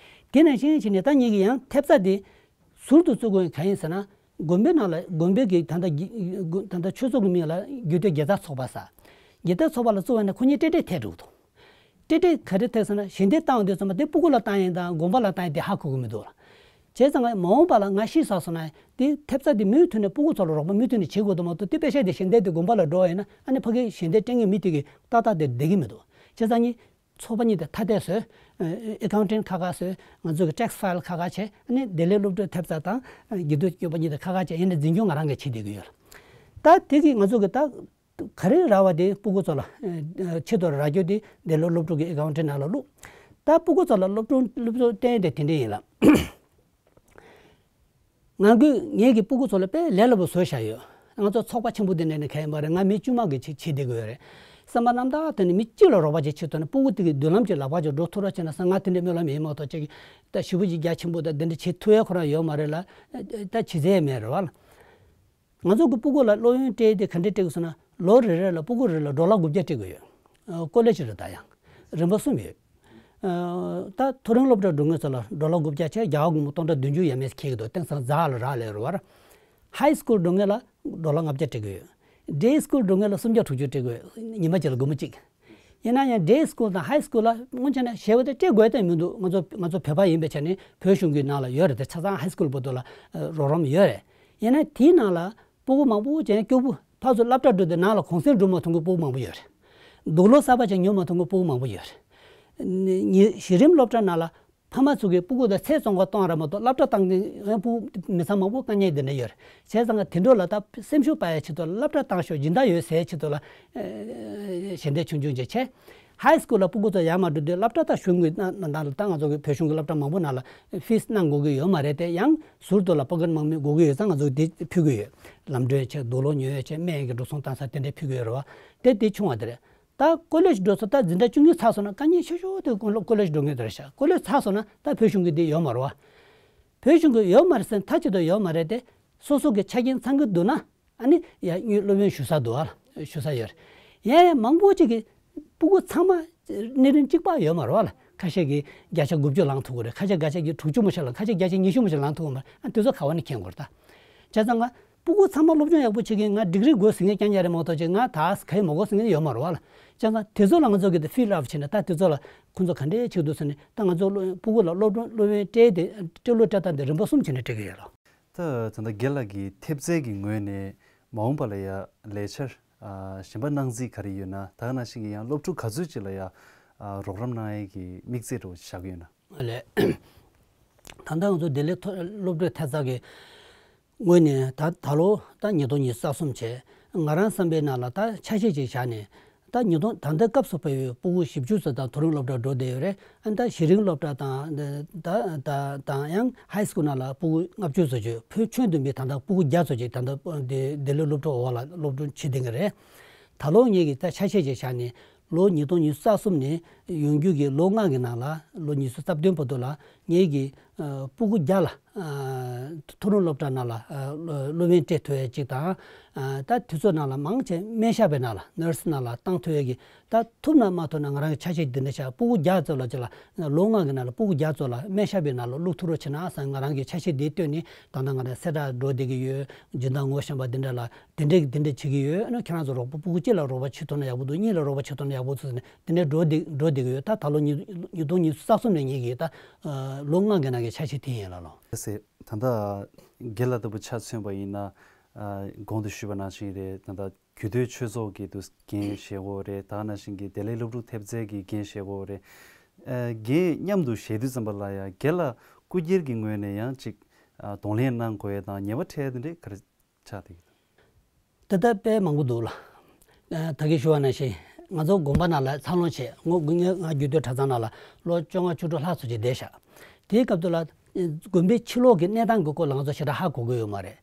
དེ་ནང་བཞིན་བྱས་ནས་ད་ངེད་ཀྱི་ཡང་ཐེབས་རྩ་དེ་ཟུར་དུ་བཙུགས་དགོས་གང་ཡིན་ཟེར་ན། དགོན་པའི་ནང་ལ་དགོན་པའི་གི་ད་ལྟ་གི་ད་ལྟ་ཆོས་ཚོགས་ཀྱི་མིང་ལ་རྒྱུད་སྟོད་དགེ་རྩ་ཚོགས་པ་ཟེར། དགེ་རྩ་ཚོགས་པ་ལ་བཙུགས་པ་ན་ཁོ་གཉིས་སྤྲེལ་སྤྲེལ་ཐད་འགྲོ་གི་འདུག་སྤྲེལ་སྤྲེལ་ག་རེ་ཐད་ཟེར་ན་ཞལ་འདེབས་བཏང་དུས་ཙམ་པ་དེ་སྤུ་གུ་ལ་བཏང་ཡིན་དང་དགོན་པ་ལ་བཏང་ཡིན་དེ་ཧ་གོ་གི་མི་འདུག་ལ། བྱས་ཙང་ང་མ་འོངས་པ་ལ་ང་ཤི་ཚར་སོང་ན་དེ་ཐེབས་རྩ་དེ་མུ་མཐུད་ནས་སྤུ་གུ་ཚོ་ལ་རོགས་པ་མུ་མཐུད་ནས་བྱེད་དགོས་འདུག་མ་གཏོགས་དེ་པེ་ཤ་དེ་ཞལ་འདེབས་དེ་དགོན་པ་ལ་འགྲོ་བ་ཡིན་ན་ཨ་ནི་ཕ་གིའི་ཞལ་འདེབས་སྤྲད་མཁན་མི་དེ་གི་ཏག་ཏག་དེ་བསྡད་ཀྱི་མི་འདུག་བྱས་ཙང་ངས་ཚོགས་པ་གཉིས་དེ་ཐ་དད་བཟོས། ཨེ་ཀའུན་ཊེན་ཁག་ཁག་བཟོས། ང་ཚོ་གི་ཊེག་སི་ཕའི་ལི་ཁག་ཁག་བྱས། ཨ་ནི་བདེ་ལེགས་སློབ་ཕྲུག་ཐེབས་རྩ་དང་དགེ་འདུན་སྐྱོབ་པ་གཉིས་དེ་ཁག་ཁག་བྱས། ཡིན་ནའི་འཛིན་སྐྱོང་ང་རང་གིས་བྱེད་བསྡད་ཀྱི་ཡོད། ད་དེ་གི་ང་ཚོ་གི་ད་ག་རེ་རག་པ་དེ་སྤུ་གུ་ཚོ་ལ་ཨེ་ཆེད་དུ་རག་རྒྱུ་དེ་བདེ་ལེགས་སློབ་ཕྲུག་གི་ཨེ་ཀའུན་ཊེན་ནང་ལ་བླུགས། ད་སྤུ་གུ་ཚོ་ལ་སློབ་སྦྱོང་སློབ་སྦྱོང་སྟོན་དེ་དེ་འདྲ་ཡིན་ལ། ང་གི་ངེད་ཀྱི་སྤུ་གུ་ཚོ་ལ་དཔེ་ལས་སླ་པོ་བཟོས་བཞག་ཡོད། ང་ཚོ་ཚོགས་པ་ཆེན་པོ་འདི་འདྲ་ནས་གང་ཡིན་པ་རེད། ང་མི་དཀྱུས་མ་གི་ཅིག་བྱེད་བསྡད་ཀྱི་ཡོད་རེད། སེམས་པ་རྣམ་དག་དེ་ནི་མི་གཅིག་ལ་རོགས་པ་ཅིག་བྱེད་ཐུབ་ན་སྤུ་གུ་དེ་གི་མདུན་ལམ་ཅིག་ལག་པ་ཅིག་འགྲོ་ཐུབ་རོགས་བྱས་ན་བསམ། ང་དེ་འདྲའི་སྨོན་ལམ་ཡིན་མ་གཏོགས་ཅིག་ད་ཞེ་པོ་ཅིག་རྒྱ་ཆེན་པོ་དང་དེ་འདྲ་བྱེད་ཐུབ་ཡ་ཁོ་རང་ཡོད་མ་རེད་ལ། ད་བྱེད་ཚད་མེད་རེད་བ་ལ། ང་ཚོ་གི་སྤུ་གུ་ལ་སློབ་ཡོན་སྤྲད་དེ་ག་འདྲས་སྤྲད་དགོས་ཟེར་ན། ལོ་རེ་རེ་ལ་སྤུ་གུ་རེ་ལ་ཌོ་ལར་དགུ་བརྒྱ་སྤྲད་དགོས་ཡོད། ཨ་ཀོ་ལེ་ཇི་རེད། ད་ཡང་རིམ་པ་གསུམ་ཡོད། ཨ་ད་མཐོ་རིམ་སློབ་གྲྭ་འགྲོ་མཁན་ཚོ་ལ་ཌོ་ལར་དགུ་བརྒྱ་བྱས། རྒྱ་གར་སྒོར་མོ་སྟོང་ཕྲག་བདུན་ཅུ་ཡས་མས་ཁེལ་གི་འདུག། དེང་སང་ཛ་ལ་རག་ལས་རེད་བ། ཧའི་སི་ཀུལ་འགྲོ་མཁན་ལ་ཌོ་ལར་ལྔ་བརྒྱ་སྤྲད་ཀྱི་ཡོད། ཌེ་སི་ཀུལ་འགྲོ་མཁན་ལ་སུམ་བརྒྱ་དྲུག་ཅུ་སྤྲད་དགོས། ཉི་མ་གཅིག་ལ་སྒོར་མོ་གཅིག། ཡིན་ན་ཡང་ཌེ་སི་ཀུལ་དང་ཧའི་སི་ཀུལ་ལ་སྔོན་ཆད་ནས་ཞེ་པོ་དེ་སྤྲད་དགོས་དོན་མི་འདུག། ང་ཚོ་ང་ཚོ་བོད་པ་ཡིན་པའི་ཆ་ནས་བོད་གཞུང་གི་ནང་ལ་ཡོད་རེད་དེ། ཆ་ཚང་ཧའི་སི་ཀུལ་བར་དུ་ལ་ཨ་རོགས་རམ་ཡོད་རེད། ཡིན་ན་དེའི་ནང་ལ་སྤུ་གུ་མང་པོ་ཅན་སྐྱོ་པོ། ཕར་ཚུར་སློབ་གྲྭ་འགྲོ་དུས་ནང་ལ་གུང་སེང་འགྲོ་མ་ཐུབ་མཁན་སྤུ་གུ་མང་པོ་ཡོད་རེད། དུག་ལོག་གསར་པ་ཅིག་ཉོ་མ་ཐུབ་མཁན་སྤུ་གུ་མང་པོ་ཡོད་རེད། ཉི་གཞི་རིམ་སློབ་གྲྭ་ནང་ལ་ཕ་མ་ཚོ་གིས་སྤུ་གུ་དང་ཚེ་བཙོང་ག་གཏོང་ར་མ་གཏོགས་སློབ་གྲྭ་བཏང་མཁན་སྤུ་གུ་མི་ཚང་མང་པོ་དཀའ་ངལ་འདི་འདྲ་ཡོད་རེད། བྱས་ཙང་དེ་འདྲ་ལ་ད་སེམས་ཤུགས་སྤར་ཡ་ཆེད་དུ་ལ་སློབ་གྲྭ་བཏང་ཤོག། སྦྱིན་བདག་ཡོད་ཟེར་ཆེད་དུ་ལ་ཨེ་ཞལ་འདེབས་ཆུང་ཆུང་ཅིག་བྱས། ཧའི་སི་ཀུལ་ལ་སྤུ་གུ་ཚོ་ཡར་མར་འགྲོ་དུས་སློབ་གྲྭ་ད་གཞུང་གི་ནང་ནང་ལ་ད་ང་ཚོ་གི་བོད་གཞུང་གི་སློབ་གྲྭ་མང་པོ་ནང་ལ་ཕིས་གནང་དགོས་ཀྱི་ཡོད་མ་རེད་དེ། ཡང་ཟུར་དུ་ལ་པོ་ཀེཊ་མ་ནི་དགོས་ཀྱི་ཡོད་ཙང་ང་ཚོ་དེ་ཕུལ་གྱི་ཡོད། ལམ་གྲོན་བྱས། དུག་ལོག་ཉོ་ཡས་བྱས། སྨན་གྱི་འགྲོ་སོང་བཏང་ས་དེ་འདྲ་ཕུལ་གྱི་ཡོད་རེད་བ། དེ་དེ་ཆུང་བ་དེ་རེད། ད་ཀོ་ལེ་ཇི་འགྲོ་ས་ད་འཛིན་གྲྭ་བཅུ་གཉིས་ཚར་སོང་ན། དཀའ་ངལ་ཆེ་ཤོས་དེ་ཀོ་ལེ་ཀོ་ལེ་ཇི་འགྲོ་མཁན་དེ་རེད་ཤག། ཀོ་ལེ་ཇི་ཚར་སོང་ན་ད་བོད་གཞུང་གི་དེ་ཡོད་མ་རེད་བ། བོད་གཞུང་གི་ཡོད་མ་རེད་ཟེར་མཐའ་གཅིག་ཏུ་ཡོད་མ་རེད་དེ། སོ་སོ་གི་ཆ་རྐྱེན་ཚང་གི་འདུག་ན། ཨ་ནི་ཡ་སློབ་ཡོན་ཞུ་ས་འདུག་ཨ། ཞུ་ས་ཡོད་རེད། ཡ་ཡ་མང་པོ་ཅིག་གི་སྤུ་གུ་ཚང་མ་གནས་རིམ་གཅིག་པ་ཡོད་མ་རེད་བ་ལ། ཁ་ཤས་ཀྱིས་བརྒྱ་ཆ་དགུ་བཅུ་ལངས་ཐུབ་ཀྱི་རེད། ཁ་ཤས་བརྒྱ་ཆ་དྲུག་ཅུ་མ་ཞིག་ལངས། ཁ་ཤས་བརྒྱ་ཆ་ཉི་ཤུ་མ་ཞིག་ལངས་ཐུབ་ཀྱི་མ་རེད། ཨ་དེ་ཚོ་ག་བ་ནས་མཁྱེན་དགོས་རེད་ད། བྱས་ཙང་ང་སྤུ་གུ་ཚང་མ་སློབ་སྦྱོང་ཡག་པོ་བྱེད་མཁན། ང་ཌིག་རི་དགོས་ཟེར་མཁན་རྐྱང་རྐྱང་རེད་མ་གཏོགས་ཅིག་ང་ད་ག་ཡེ་མ་དགོས་ཟེར་མཁན་ཡོད་མ་རེད་བ་ལ། བྱས་ཙང་དེ་ཚོ་ལ་ང་ཚོ་གིས་དེ་ཕིལ་ཨབ་བྱས་ནས། ད་དེ་ཚོ་ལ་ཁོང་ཚོ་ག་འདྲས་བྱེད་འདུག་ཟེར་ནས། ད་ང་ཚོ་སློབ་སྤུ་གུ་ལ་སློབ་སྦྱོང་སློབ་ཡོན་སྤྲད་དེ། སྤྲད་ལོ་སྤྲད་སྟངས་དེ་རིམ་པ་གསུམ་བྱས་ནས་སྤྲད་ཀྱི་ཡོད་ལ། ད་ད་ལྟ་རྒན་ལགས་ཀྱིས་ཐེབས་རྩའི་གི་ངོས་ནས་མ་འོངས་པ་ལ་ཡ་ལས་འཆར་ཨ་གཞན་པ་གནང་རྩིས་ག་རེ་ཡོད་ན། ད་ག་ནང་བཞིན་གྱི་ཡང་སློབ་ཕྲུག་ག་ཚོད་ཅིག་ལ་ཡ་ཨ་རོགས་རམ་གནང་ཡས་ཀྱི་དམིགས་ཚད་འདྲ་བོ་ཅིག་བཞག་གི་ཡོད་ན། ལགས། ད་ལྟ་ང་ཚོ་བདེ་ལེགས་མཐོ་སློབ་གྲྭའི་ཐད་གཙང་གི་ངོས་ནས་ད་ད་ལོ་ད་ཉིས་སྟོང་ཉི་ཤུ་རྩ་གསུམ་བྱས། ང་རང་བསམ་པའི་ནང་ལ་ད་ཆ་ཤས་ཅིག་བཞག་ནས། ད་ཉིས་སྟོང་ད་ལྟ་སྐབས་སུ་བབས་པའི་སྤུ་གུ་བཞི་བཅུ་ཙམ་ད་མཐོ་རིམ་སློབ་གྲྭར་འགྲོ་བསྡད་ཡོད་རེད། ཨ་ནི་ད་གཞི་རིམ་སློབ་གྲྭ་དང་ད་ད་དང་ཡང་ཧའི་སི་ཀུལ་ནང་ལ་སྤུ་གུ་ལྔ་བཅུ་ཙམ་ཅིག། བོད་ཁྱོན་བསྡོམས་པའི་ད་ལྟ་སྤུ་གུ་བརྒྱ་ཙམ་ཅིག་ད་ལྟ་བདེ་བདེ་ལེགས་སློབ་གྲྭ་འོག་ལ་སློབ་སྦྱོང་བྱེད་བསྡད་མཁན་རེད། ད་ལོ་ངེད་ཀྱིས་ད་ཆ་ཤས་ཅིག་བཞག་ནས། ལོ་ཉིས་སྟོང་ཉི་ཤུ་རྩ་གསུམ་ནས་ཡོང་རྒྱུ་གི་ལོ་ལྔ་གི་ནང་ལ། ལོ་ཉི་ཤུ་རྩ་བདུན་བར་དུ་ལ་ངེད་ཀྱིས་ཨ་སྤུ་གུ་བརྒྱ་ལ་ཨ་མཐོ་རིམ་སློབ་གྲྭ་ནང་ལ་ཨ་སློབ་ཡོན་སྤྲད་ཐུབ་ཡས་ཅིག་དང་། ཨ་ད་དུས་ཚོད་ནང་ལ་མང་ཆེ་སྨན་ཞབས་པའི་ནང་ལ། ནར་སི་ནང་ལ་བཏང་ཐུབ་ཡས་ཀྱི། ད་ཐུབ་ན་མ་ཐུབ་ན་ང་རང་གི་ཆ་ཤས་འདི་འདྲ་བྱས། སྤུ་གུ་བརྒྱ་ཙམ་ལ་ཅིག་ལ། ལོ་ལྔ་གི་ནང་ལ་སྤུ་གུ་བརྒྱ་ཙམ་ལ་སྨན་ཞབས་པའི་ནང་ལ་བླུག་ཐུབ་རོགས་བྱེད་ན་བསམ། ང་རང་གི་ཆ་ཤས་འདི་བཏོན་ནས། ད་ལྟ་ང་རང་གསལ་བསྒྲགས་འགྲོ་བསྡད་ཀྱི་ཡོད། སྦྱིན་བདག་ངོ་ཤེས་པ་འདི་འདྲ་ལ། དེ་འདྲས་དེ་འདྲས་བྱེད་ཀྱི་ཡོད། ཨ་ནི་ཁྱེད་རང་ཚོ་རོགས་པ། སྤུ་གུ་གཅིག་ལ་རོགས་པ་བྱེད་ཐུབ་ན་ཡག་པོ་འདུག། གཉིས་ལ་རོགས་པ་བྱེད་ཐུབ་ན་ཡག་པོ་འདུག་ཟེར་ནས་དེ་འདྲས་འགྲོ་བསྡད་འགྲོ་བསྡད་ཀྱི་ཡོད། ད་ད་ལོ་ཉིས་ཉིས་སྟོང་ཉི་ཤུ་རྩ་གསུམ་ནས་ངེད་ཀྱིས་ད་ལོ་ལྔ་གི་ནང་གི་ཆ་ཤས་དེ་ཡིན་ལ་ལོ། ཟེར། ད་ལྟ་རྒན་ལགས་ལྟ་བུ་ཆ་མཚོན་པ་ཡིན་ན། ཨ་གོང་དུ་ཞུས་པ་ནང་བཞིན་རེད། ད་ལྟ་རྒྱུད་སྟོད་ཆོས་ཚོགས་ཀྱི་དུ་འགན་བཞེས་ཀྱི་ཡོད་རེད། ད་ག་ནང་བཞིན་གྱི་བདེ་ལེགས་སློབ་ཕྲུག་ཐེབས་རྩའི་གི་འགན་བཞེས་ཀྱི་ཡོད་རེད། ཨ་འགན་མཉམ་དུ་བཞེས་དུས་ཙམ་པ་ལ་ཡ་རྒན་ལགས་སྐུ་སྒེར་གྱི་ངོས་ནས་ཡང་ཅིག་ཨ་གདོང་ལེན་གནང་དགོས་ཡས་དང་ཉེས་པ་འཕྲད་ཡས་དེ་འདྲས་ག་རེ་ཆགས་བསྡད་ཀྱི་འདུག། དེ་ལྟར་དཔེ་མང་པོ་འདུག་ལ། ཨ་ད་གིན་ཞུ་བ་ནང་བཞིན་ང་ཚོ་དགོན་པ་ནང་ལ་འཚར་ལོངས་བྱས། ང་ང་རྒྱུད་སྟོད་གྲྭ་ཚང་ནང་ལ་ལོ་བཅོ་ལྔ་བཅུ་དྲུག་ལྷག་ཙམ་ཅིག་བསྡད་བཞག། དེའི་སྐབས་དུ་ལ་དགོན་པའི་ཕྱི་ལོགས་ཀྱི་གནས་སྟངས་ཀྱི་སྐོར་ལ་ང་ཚོ་ཞེ་དྲག་ཧ་གོ་གི་ཡོད་མ་རེད།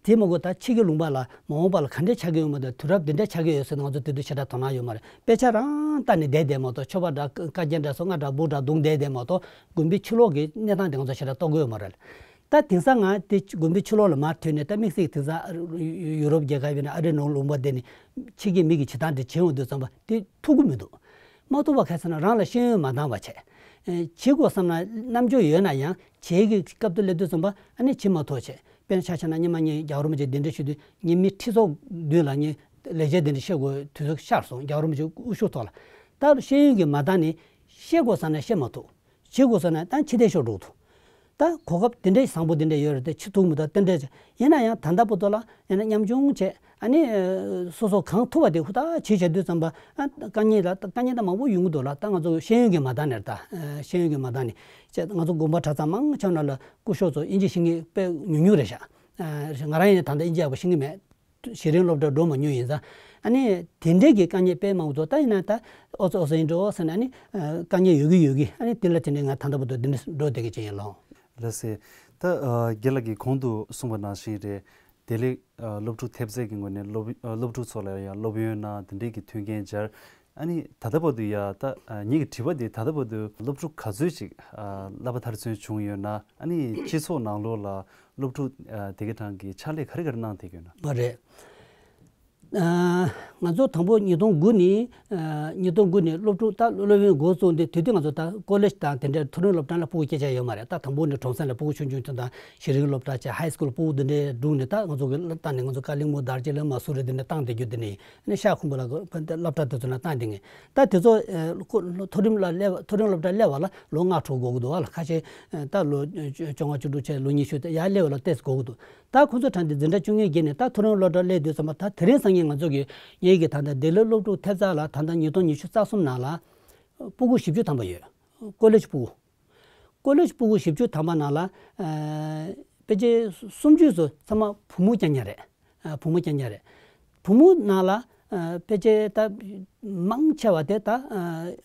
དེ་མ་གོ་ད་ཕྱི་གི་ལུང་པ་ལ་མ་འོངས་པ་ལ་ག་འདྲས་ཆགས་ཀྱི་ཡོད་མ་རེད། དུས་རབས་འདི་འདྲས་ཆགས་ཀྱི་ཡོད་ཟེར་ན་ང་ཚོ་དེ་དུས་ཞེ་དྲག་དོ་སྣང་ཡོད་མ་རེད། དཔེ་ཆ་རང་ལྟ་ནས་བསྡད་བསྡད་མ་གཏོགས། ཆོས་པ་འདྲ་བཀའ་རྒྱ་འདྲ་སོ་ལྔ་འདྲ་སྦུག་འདྲ་བརྡུངས་བསྡད་བསྡད་མ་གཏོགས། དགོན་པའི་ཕྱི་ལོགས་ཀྱི་གནས་སྟངས་དེ་ང་ཚོ་ཞེ་དྲག་རྟོགས་ཀྱི་ཡོད་མ་རེད། ད་དེང་སང་ང་དེ་དགོན་པའི་ཕྱི་ལོགས་ལ་མར་ཐོན་ནས། ད་དམིགས་བསལ་དེང་སང་ཡུ་རོབ་རྒྱལ་ཁབ་ཡིན་ན་ཨ་རིའི་ནང་ལུང་པ་དེ་ནི་ཕྱི་རྒྱལ་མི་གི་བྱེད་སྟངས་དེ་བྱེད་འོང་དུས་ཙམ་པ་དེ་ཐུབ་ཀྱི་མི་འདུག། མ་ཐུབ་པ་ག་རེ་ཟེར་ན། རང་ལ་ཤེས་ཡོན་མ་འདང་བ་བྱས། ཨེ་བྱེད་དགོས་བསམ་ན་རྣམ་འགྱུར་ཡོད་ན་ཡང་། བྱེད་ཀྱི་སྐབས་དུ་སླེབས་དུས་ཙམ་པ་ཨ་ནི་བྱེད་མ་ཐུབ་བྱས། དཔེར་ན་ཆ་བཞག་ན་སྔོན་མ་ངས་རྒྱལ་བ་རིན་པོ་ཆེ་གདན་འདྲེན་ཞུ་དུས་ངས་མི་ཁྲི་ཚོ་མདུན་ལ་ངས་ལེགས་སྦྱར་གདན་འདྲེན་བཤད་དགོས་དུས་ཚོད་ཤར་སོང་། རྒྱལ་བ་རིན་པོ་ཆེ་དབུ་བཞུགས་ཐོག་ལ། ད་ཤེས་ཡོན་གྱི་མ་འདང་ནི་བཤད་དགོས་བསམ་ན་བཤད་མ་ཐུབ། བྱེད་དགོས་ཟེར་ན་ད་ཕྱི་བལྟས་ཤོར་འགྲོ་ཐུབ། ད་གོ་སྐབས་དེ་འདྲའི་བཟང་པོ་དེ་འདྲ་ཡོད་རེད་དེ། བྱེད་ཐུབ་མི་འདུག། དེ་འདྲ་ཡིན་ན་ཡང་ད་ལྟ་བར་དུ་ལ་ཡང་ན་ཉམ་ཆུང་བྱས། ཨ་ནི་སོ་སོ་གང་ཐུབ་པ་དེ་ཧུར་ཐག་བྱེད་བྱས་དུས་ཙམ་པ། ཨ་དཀའ་ངལ་ལ་དཀའ་ངལ་ད་མང་པོ་ཡོང་གི་འདུག་ལ། ད་ང་ཚོ་ཤེས་ཡོན་གྱི་མ་འདང་ནས་རེད། ད་ཤེས་ཡོན་གྱི་མ་འདང་ནས་བྱས། ང་ཚོ་དགོན་པ་གྲྭ་ཚང་མང་ཆེ་བ་ནང་ལ་སྐུ་ཞབས་ཚོ་དབྱིན་ཇི་ཤེས་མཁན་དཔེ་ཉུང་ཉུང་རེད་ཤག། ཨ་ང་རང་ཡིན་ན་ད་ལྟ་དབྱིན་ཇི་ཡག་པོ་ཤེས་ཀྱི་མེད། གཞི་རིམ་སློབ་གྲྭར་འགྲོ་མ་མྱོང་ཡིན་ཙང་། ཨ་ནི་དེ་འདྲའི་གི་དཀའ་ངལ་དཔེ་མང་པོ་འདུག་ད་ཡིན་ན་ད་ཨོ་ཙི་ཨོ་ཙི་ཡིན་འགྲོ་ཟེར་ནས། ཨ་ནི་དཀའ་ངལ་ཡོད་གི་ཡོད་གི། ཨ་ནི་དེ་ལ་དེ་འདྲའི་ང་ད་ལྟ་བར་དུ་དེ་འདྲ་འགྲོ་བསྡད་ཀྱི་ཅིག་ཡིན་ལགས། ལགས་སེ། ད་རྒན་ལགས་ཀྱིས་གོང་དུ་གསུངས་པ་ནང་བཞིན་རེད། བདེ་ལེགས་སློབ་ཕྲུག་ཐེབས་རྩ་གི་ངོས་ནས་སློབ་སློབ་ཕྲུག་ཚོ་ལ་ཡང་སློབ་ཡོན་གནང་། དེ་འདྲའི་གི་མཐུན་རྐྱེན་སྦྱར། ཨ་ནི་ད་ལྟ་བར་དུ་ཡ་ད་ངེད་ཀྱི་དྲི་བ་འདི། ད་ལྟ་བར་དུ་སློབ་ཕྲུག་ག་ཚོད་ཅིག་བསླབ་པ་མཐར་སོན་བྱུང་ཡོད་ན། ཨ་ནི་སྤྱི་ཚོགས་ནང་ལོགས་ལ་སློབ་ཕྲུག་དེ་གའི་གྲངས་ཀྱི་ཕྱག་ལས་ག་རེ་ག་རེ་གནང་བསྡད་ཀྱི་ཡོད་ན། མ་རེད། ང་ཚོ་དང་པོ་ཉིས་སྟོང་དགུ་ནས། ཉིས་སྟོང་དགུ་ནས་སློབ་ཕྲུག་ད་སློབ་ཡོན་འགོ་བཙུགས་ཏེ། དེ་དུས་ང་ཚོ་ད་ཀོ་ལེཇ་དང་དེ་འདྲའི་མཐོ་རིམ་སློབ་གྲྭ་ལ་སྤུ་གུ་སྐད་ཆ་ཡོད་མ་རེད། ད་དང་པོ་ནས་གྲོང་གསེབ་ལ་སྤུ་གུ་ཆུང་ཆུང་ཚོ་དང་གཞི་རིམ་སློབ་གྲྭ་བྱས། ཧའི་སི་ཀུལ་སྤུ་གུ་འདི་འདྲའི་སྒྲུག་ནས། ད་ང་ཚོ་གི་ལ་བཏང་ནས། ང་ཚོ་ཀ་ལིང་མོ་དར་རྗེ་ལ་མ་སུ་རི་འདི་འདྲ་བཏང་བསྡད་རྒྱུ་འདི་ནས། ཨ་ནི་ཤར་ཁུམ་བུ་ལ་སློབ་གྲྭ་དེ་ཚོ་ན་བཏང་བསྡད་མཁན། ད་དེ་ཚོ་མཐོ་རིམ་ལ་སླེབས། མཐོ་རིམ་སློབ་གྲྭ་སླེབས་པ་ལ་ལོ་ལྔ་དྲུག་འགོར་གི་འདུག་བ་ལ། ཁ་ཤས་ད་ལོ་བཅོ་ལྔ་བཅུ་དྲུག་བྱས། ལོ་ཉི་ཤུ་དེ་ཡར་སླེབས་པ་ལ་ཏོག་ཙམ་འགོར་གི་འདུག་ད་ཁོ་ཚོ་གྲངས་འདི་འཛིན་གྲྭ་བཅུ་གཉིས་བརྒྱད་ནས་ད་མཐོ་རིམ་སློབ་གྲྭ་སླེབས་དུས་ཙམ་པ། ད་དེ་རིང་སང་ཉིན་ང་ཚོ་གི་ངེད་ཀྱི་ད་ལྟ་བདེ་ལེགས་སློབ་ཕྲུག་ཐེབས་རྩ་ལ་ད་ལྟ་ཉིས་སྟོང་ཉི་ཤུ་རྩ་གསུམ་ནང་ལ་སྤུ་གུ་བཞི་བཅུ་ཐམ་པ་ཡོད། ཀོ་ལེཇ་སྤུ་གུ། ཀོ་ལེཇ་སྤུ་གུ་བཞི་བཅུ་ཐམ་པ་ནང་ལ་ཕལ་ཆེར་སུམ་ཅུ་ཙམ་ཚང་མ་བུ་མོ་རྐྱང་རྐྱང་རེད། བུ་མོ་རྐྱང་རྐྱང་རེད། བུ་མོ་ནང་ལ་ཕལ་ཆེར་ད་མང་ཆེ་བ་དེ་ད་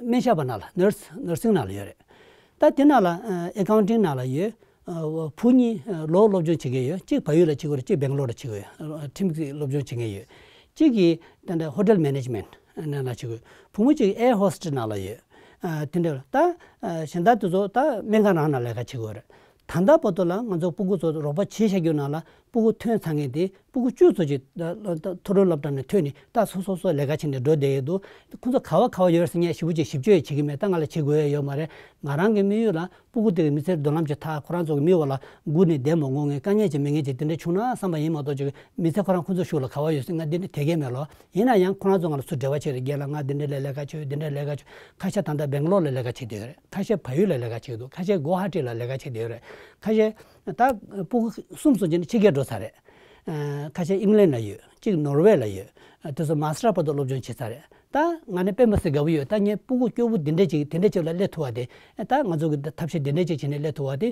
སྨན་ཞབས་པ་ནང་ལ། ནར་སི་ནར་སིང་ནང་ལ་ཡོད་རེད། ད་དེ་ནང་ལ་ཨེ་ཀའུན་ཊིང་ནང་ལ་ཡོད། བུ་གཉིས་ལོ་སློབ་སྦྱོང་བྱེད་མཁན་ཡོད། གཅིག་བལ་ཡུལ་ལ་བྱེད་ཀྱི་ཡོད་རེད། གཅིག་སྦེང་ལོར་ལ་བྱེད་ཀྱི་ཡོད། ཁྲིམས་ཀྱི་སློབ་སྦྱོང་བྱེད་མཁན་ཡོད། གཅིག་གིས་ད་ལྟ་ཧོ་ཊེལ་མེ་ནེ་ཇི་མེན་ཊི་ནང་ལ་བྱེད་ཀྱི་ཡོད། བུ་མོ་གཅིག་ཨེར་ཧོ་སི་ཊེ་ཊི་ནང་ལ་ཡོད། དེ་འདྲ་ད་གཞན་དག་དེ་ཚོ་ད་སྨན་ཁང་རང་ནང་ལས་ཀ་བྱེད་ཀྱི་ཡོད་རེད། ད་ལྟ་བར་དུ་ལ་ང་ཚོ་སྤུ་གུ་ཚོ་རོགས་པ་བྱས་བཞག་རྒྱུ་ནང་ལ། སྤུ་གུ་ཐོན་ཚར་མཁན་དེ་སྤུ་གུ་བཅུ་ཙམ་ཅིག་ད་ད་མཐོ་རིམ་སློབ་གྲྭ་ནས་ཐོན་ནས། ད་སོ་སོ་སོ་ལས་ཀ་བྱས་ནས་འགྲོ་བསྡད་ཡོད་འདུག་ཁོང་ཚོ་ག་བ་ག་བ་ཡོད་ཟེར་ངས་ཞིབ་པོ་ཅིག་ཞིབ་དཔྱོད་བྱེད་ཀྱི་མེད། ད་ང་ལ་བྱེད་དགོས་ཡ་ཡོད་མ་རེད། ང་རང་གི་དམིགས་ཡུལ་ལ་སྤུ་གུ་དེ་གི་མི་ཚེར་མདུན་ལམ་ཅིག་ཐག་ཁོ་རང་ཚོ་གི་མི་འོག་ལ་སྒུག་ནས་བསྡད་མ་དགོས་མཁན། དཀའ་ངལ་ཅིག་མེད་མཁན་ཅིག་དེ་འདྲ་བྱུང་ན་བསམ་པ་ཡིན་མ་གཏོགས། ཅིག་མི་ཚེ་ཁོ་རང་ཁོ་ཚོ་ཤུགས་ལ་ག་བ་ཡོད་ཟེར་ང་འདི་འདྲ་དེ་གས་མེད་ལོ། ཡིན་ན་ཡང་ཁོ་རང་ཚོ་ང་ལ་ཚུར་འབྲེལ་བ་བྱས་རེད། རྒན་ལགས་ང་འདི་འདྲ་ལ་ལས་ཀ་བྱེད་ཡོད། འདི་འདྲ་ལས་ཀ་བྱེད། ཁ་ཤས་ད་ལྟ་སྦེང་ལོར་ལ་ལས་ཀ་བྱེད་བསྡད་ཡོད་རེད། ཁ་ཤས་བལ་ཡུལ་ལ་ལས་ཀ་བྱེད་འདུག་ཁ་ཤས་གོ་ཧ་ཊི་ལ་ལས་ཀ་བྱེད་བསྡད་ཡོད་རེད། ཁ་ཤས་ད་སྤུ་གུ་གསུམ་སོང་རྗེས་ནས་ཕྱི་རྒྱལ་འགྲོ་ཚར་རེད། ཁ་ཤས་ཨིང་ལན་ལ་ཡོད། གཅིག་ནོར་ཝེ་ལ་ཡོད། དེ་ཚོ་མ་སི་ཊར་བར་དུ་སློབ་སྦྱོང་བྱེད་ཚར་རེད། ད་ང་ནི་དཔེ་མི་སྲིད་དགའ་པོ་ཡོད། ད་ངའི་སྤུ་གུ་སྐྱོ་པོ་འདི་འདྲ་ཅིག་དེ་འདྲ་ཅིག་ལ་སླེབས་ཐུབ་པ་དེ། ད་ང་ཚོ་གི་ཐབས་ཤེས་འདི་འདྲ་ཅིག་བྱས་ནས་སླེབས་ཐུབ་པ་དེ།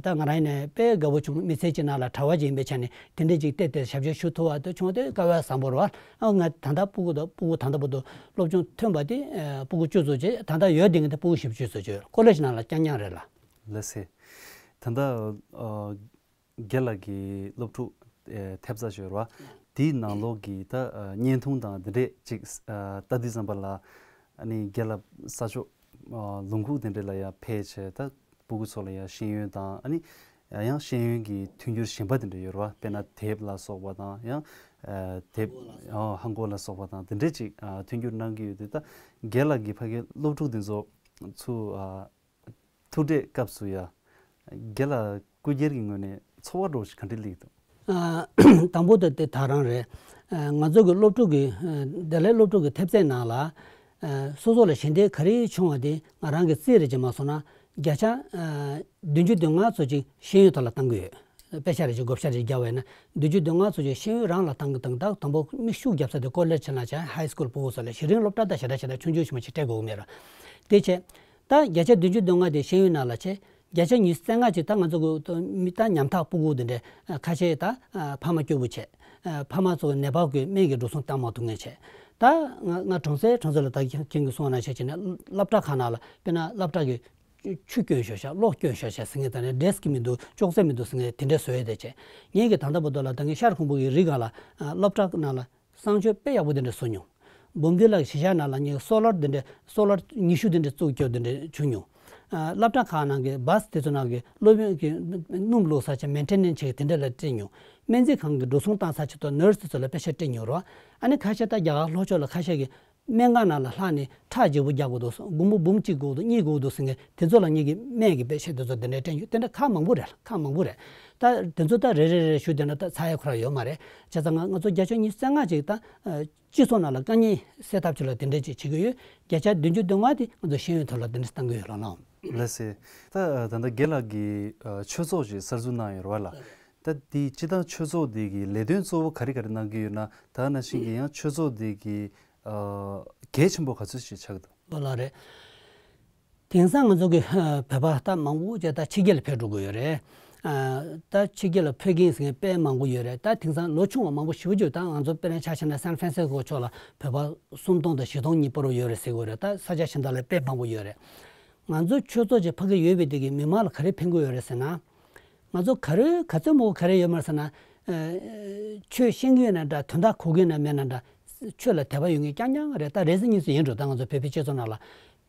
ད་ང་རང་ཡིན་ནའི་དཔེ་དགའ་པོ་བྱུང་། མི་ཚེ་གཅིག་ནང་ལ་གྲྭ་པ་ཅིག་ཡིན་པའི་ཆ་ནས་དེ་འདྲ་ཅིག་བལྟས་ཏེ་ཞབས་ཕྱི་ཞུ་ཐུབ་པ་དེ་བྱུང་བ་དེ་དཀའ་བས་བཟང་པོ་རེད་བ། ཨ་ང་ད་ལྟ་སྤུ་གུ་དང་སྤུ་གུ་ད་ལྟ་བར་དུ་སློབ་སྦྱོང་ཐོན་པ་དེ་སྤུ་གུ་བཅུ་ཙམ་བྱས། ད་ལྟ་ཡོད་དེ་ངས་ད་སྤུ་གུ་བཞི་བཅུ་ཙམ་བྱས། ཀོ་ལེཇ་ནང་ལ་རྐྱང་རྐྱང་རེད་ལ། ལགས་སེ། ད་ལྟ་རྒན་ལགས་ཀྱི་སློབ་ཕྲུག་ཐེབས་རྩ་ཞུ་བ་དེའི་ནང་ལོགས་ཀྱི་ད་བརྙན་ཐུང་དང་དེ་འདྲས་ཅིག་ལྟ་དུས་ཙམ་པ་ལ། ཨ་ནི་རྒན་ལགས་ས་ཕྱོགས་ལུང་ཁུག་དེ་འདྲས་ལ་ཡང་ཕེབས་བྱས། ད་སྤུ་གུ་ཚོ་ལ་ཡང་ཤེས་ཡོན་དང་། ཨ་ནི་ཡང་ཤེས་ཡོན་གྱི་མཐུན་འགྱུར་གཞན་པ་དེ་འདྲ་ཡོད་རེད་བ། དཔེར་ན་དེབ་ལ་སོགས་པ་དང་། ཡང་དེབ་ཧང་གོ་ལ་སོགས་པ་དང་དེ་འདྲས་ཅིག་མཐུན་འགྱུར་གནང་གི་ཡོད་དུས། ད་རྒན་ལགས་ཀྱིས་ཕ་གིའི་སློབ་ཕྲུག་དེ་ཚོ་ཚུར་ཐུག་འཕྲད་སྐབས་སུ་ཡ། རྒན་ལགས་སྐུ་སྒེར་གྱི་ངོས་ནས་ཚོར་བ་འདྲ་བོ་ཞིག་ག་འདྲ་སླེབས་འདུག་དང་པོ་དེ་དེ་ད་རང་རེད། ང་ཚོ་གི་སློབ་ཕྲུག་གི། བདེ་ལེགས་སློབ་ཕྲུག་གི་ཐེབས་རྩའི་ནང་ལ། སོ་སོ་ལ་ཞལ་འདེབས་ག་རེ་བྱུང་བ་དེ་ང་རང་གི་རྩིས་རེ་བྱས་མ་སོང་ན། བརྒྱ་ཆ་བདུན་ཅུ་དོན་ལྔ་ཚོ་ཅིག་ཤེས་ཡོན་ཐོག་ལ་བཏང་གི་ཡོད། དཔེ་ཆ་རེ་ཅིག་བགོ་བཤའ་རེ་བརྒྱབ་པ་ཡིན་ན། བདུན་ཅུ་དོན་ལྔ་ཚོ་ཅིག་ཤེས་ཡོན་རང་ལ་བཏང་གི། དང་དང་པོ་དམིགས་ཤུགས་བརྒྱབ་ས་དེ་ཀོ་ལེཇ་ཆེ་ལ་བྱས། ཧའི་སི་ཀུལ་སྤུ་གུ་ཚོ་ལ། གཞི་རིམ་སློབ་གྲྭ་ད་ཞེ་དྲག་ཞེ་དྲག་ཆུང་ཆུང་ཞིག་མ་ཞིག་སྤྲད་དགོས་ཀྱི་མེད་ར། དེ་བྱས། ད་བརྒྱ་ཆ་བདུན་ཅུ་དོན་ལྔ་དེ་ཤེས་ཡོན་ནང་ལ་བྱས། བརྒྱ་ཆ་ཉི་ཤུ་རྩ་ལྔ་ཅིག་ད་ང་ཚོ་གི་མི་ད་ཉམ་ཐག་སྤུ་གུ་དེ་འདྲས། ཁ་ཤས་ད་ཕ་མ་སྐྱོ་པོ་བྱས། ཕ་མ་ཚོ་ནད་པ་གི་སྨན་གྱི་འགྲོ་སོང་བཏང་མ་ཐུབ་མཁན་བྱས། ད་ང་ང་གྲོང་གསེབ་གྲོང་གསེབ་ལ་ད་ཁྱེད་ཀྱིས་གསུངས་པ་ནང་བཞིན་བྱས་ནས་སློབ་གྲྭ་ཁག་ནང་ལ། དཔེར་ན་སློབ་གྲྭ་གི་ཆུ་སྐྱོན་ཤོར་ཤག་གློག་སྐྱོན་ཤོར་ཤག་ཟེར་མཁན་དང་ནི། ཌེ་སི་ཀི་མི་འདུག་ཅོག་ཙེ་མི་འདུག་ཟེར་མཁན་དེ་འདྲས་བཟོ་ཡས་དེ་བྱས། ངེད་ཀྱིས་ད་ལྟ་བར་དུ་ལ་ད་ངས་ཤར་ཁུམ་བུ་གི་རི་སྒང་ལ་སློབ་གྲྭ་ནང་ལ་གསང་སྤྱོད་དཔེ་ཡག་པོ་དེ་འདྲ་བཟོ་མྱོང་། འབུམ་སྡེ་ལ་གཞིས་ཆགས་ནང་ལ་ངས་སོ་ལར་དེ་འདྲ། སོ་ལར་ཉི་ཤུ་དེ་འདྲ་བཙུགས་རྒྱུ་དེ་འདྲ་བྱུང་མྱོང་། ཨ་སློབ་གྲྭ་ཁག་ནང་གི་བཱས་དེ་ཚོ་ནང་གི་སློབ་ཡོན་གྱི་སྣུམ་བླུགས་ས་ཆ་མེན་ཊེ་ནན་སི་བྱེད་དེ་འདྲ་ལ་སྤྲད་མྱོང་། སྨན་རྩིས་ཁང་གི་འགྲོ་སོང་བཏང་ས་ཆ་དང་ནར་སི་དེ་ཚོ་ལ་པེ་ཤ་སྤྲད་མྱོང་རོགས། ཨ་ནི་ཁ་ཤས་ད་རྒྱ་གར་ལྷོ་ཕྱོགས་ལ་ཁ་ཤས་ཀྱི་སྨན་ཁང་ནང་ལ་ལྷག་ནས་ཁྲག་ལྗིད་པོ་རྒྱག་དགོས་འདུག་སྒོར་མོ་འབུམ་གཅིག་དགོས་འདུག་གཉིས་དགོས་འདུག་ཟེར་མཁན་དེ་ཚོ་ལ་ངེད་ཀྱིས་སྨན་གྱི་པེ་ཤ་དེ་ཚོ་དེ་འདྲ་སྤྲད་མྱོང་། དེ་འདྲ་ཁག་མང་པོ་རེད། ཁག་མང་པོ་རེད། ད་དེ་ཚོ་ད་རེ་རེ་རེ་རེ་ཞུས་བསྡད་ན་ད་ཚར་ཡ་ཁོ་རང་ཡོད་མ་རེད། བྱས་ཙང་ང་ང་ཚོ་བརྒྱ་ཆ་ཉི་ཤུ་རྩ་ལྔ་ཅིག་ད་སྤྱི་ཚོགས་ནང་ལ་དཀའ་ངལ་སེལ་ཐབས་ཆེད་ལ་དེ་འདྲ་ཅིག་བྱེད་ཀྱི་ཡོད། བརྒྱ་ཆ་བདུན་ཅུ་དོན་ལྔ་དེ་ང་ཚོ་ཤེས་ཡོན་ཐོག་ལ་དེ་འདྲ་བཏང་གི་ཡོད་ལགས་ལགས། ལགས་སེ། ད་ད་ལྟ་རྒན་ལགས་ཀྱིས་ཆོས་ཚོགས་ཤིག་གསར་འཛུགས་གནང་ཡོད་རེད་བ་ལགས། ད་དེ་སྤྱིར་བཏང་ཆོས་ཚོགས་དེ་གི་ལས་དོན་གཙོ་བོ་ག་རེ་ག་རེ་གནང་གི་ཡོད་ན། ད་ནང་བཞིན་གྱི་ཡང་ཆོས་ཚོགས་དེ་གི་གལ་ཆེན་པོ་ག་ཚོད་ཞིག་ཆགས་འདུག་ལགས་རེད། དེང་སང་ང་ཚོ་གི་བོད་པ་ད་མང་པོ་ཅིག་ད་ཕྱི་རྒྱལ་ལ་ཕེབས་འགྲོ་གི་ཡོད་རེད། ཨ་ད་ཕྱི་རྒྱལ་ལ་ཕེབས་མཁན་ཟེར་མཁན་དཔེ་མང་པོ་ཡོད་རེད། ད་དེང་སང་ལོ་ཆུང་བ་མང་པོ་ཞེ་པོ་ཅིག་ད་ང་ཚོ་དཔེར་ན་ཆ་བཞག་ན་སན་ཧྥ་རན་སིས་ཀོ་ཕྱོགས་ལ་བོད་པ་སུམ་སྟོང་དང་བཞི་སྟོང་གཉིས་བར་དུ་ཡོད་རེད་ཟེར་གྱི་ཡོད་རེད། ད་ས་ཆ་གཞན་དག་ལ་དཔེ་མང་པོ་ཡོད་རེད། ང་ཚོ་ཆོས་ཚོགས་ཅིག་ཕ་གི་ཡོད་པའི་དེ་གི་མི་མང་ལ་ག་རེ་ཕན་གྱི་ཡོད་རེད་ཟེར་ན། ང་ཚོ་ག་རེ་ག་ཚོད་མང་པོ་ག་རེ་ཡོད་མ་རེད་ཟེར་ན། ཨ་ཆོས་ཤེས་ཀྱི་ཡོད་ན་འདྲ། དོན་དག་གོ་གི་ཡོད་ན་མེད་ན་འདྲ། ཆོས་ལ་དད་པ་ཡོད་མཁན་རྐྱང་རྐྱང་རེད། ད་རེས་གཟའ་ཉི་མ་ཡིན་འགྲོ། ད་ང་ཚོ་བོད་པའི་སྤྱི་ཚོགས་ནང་ལ་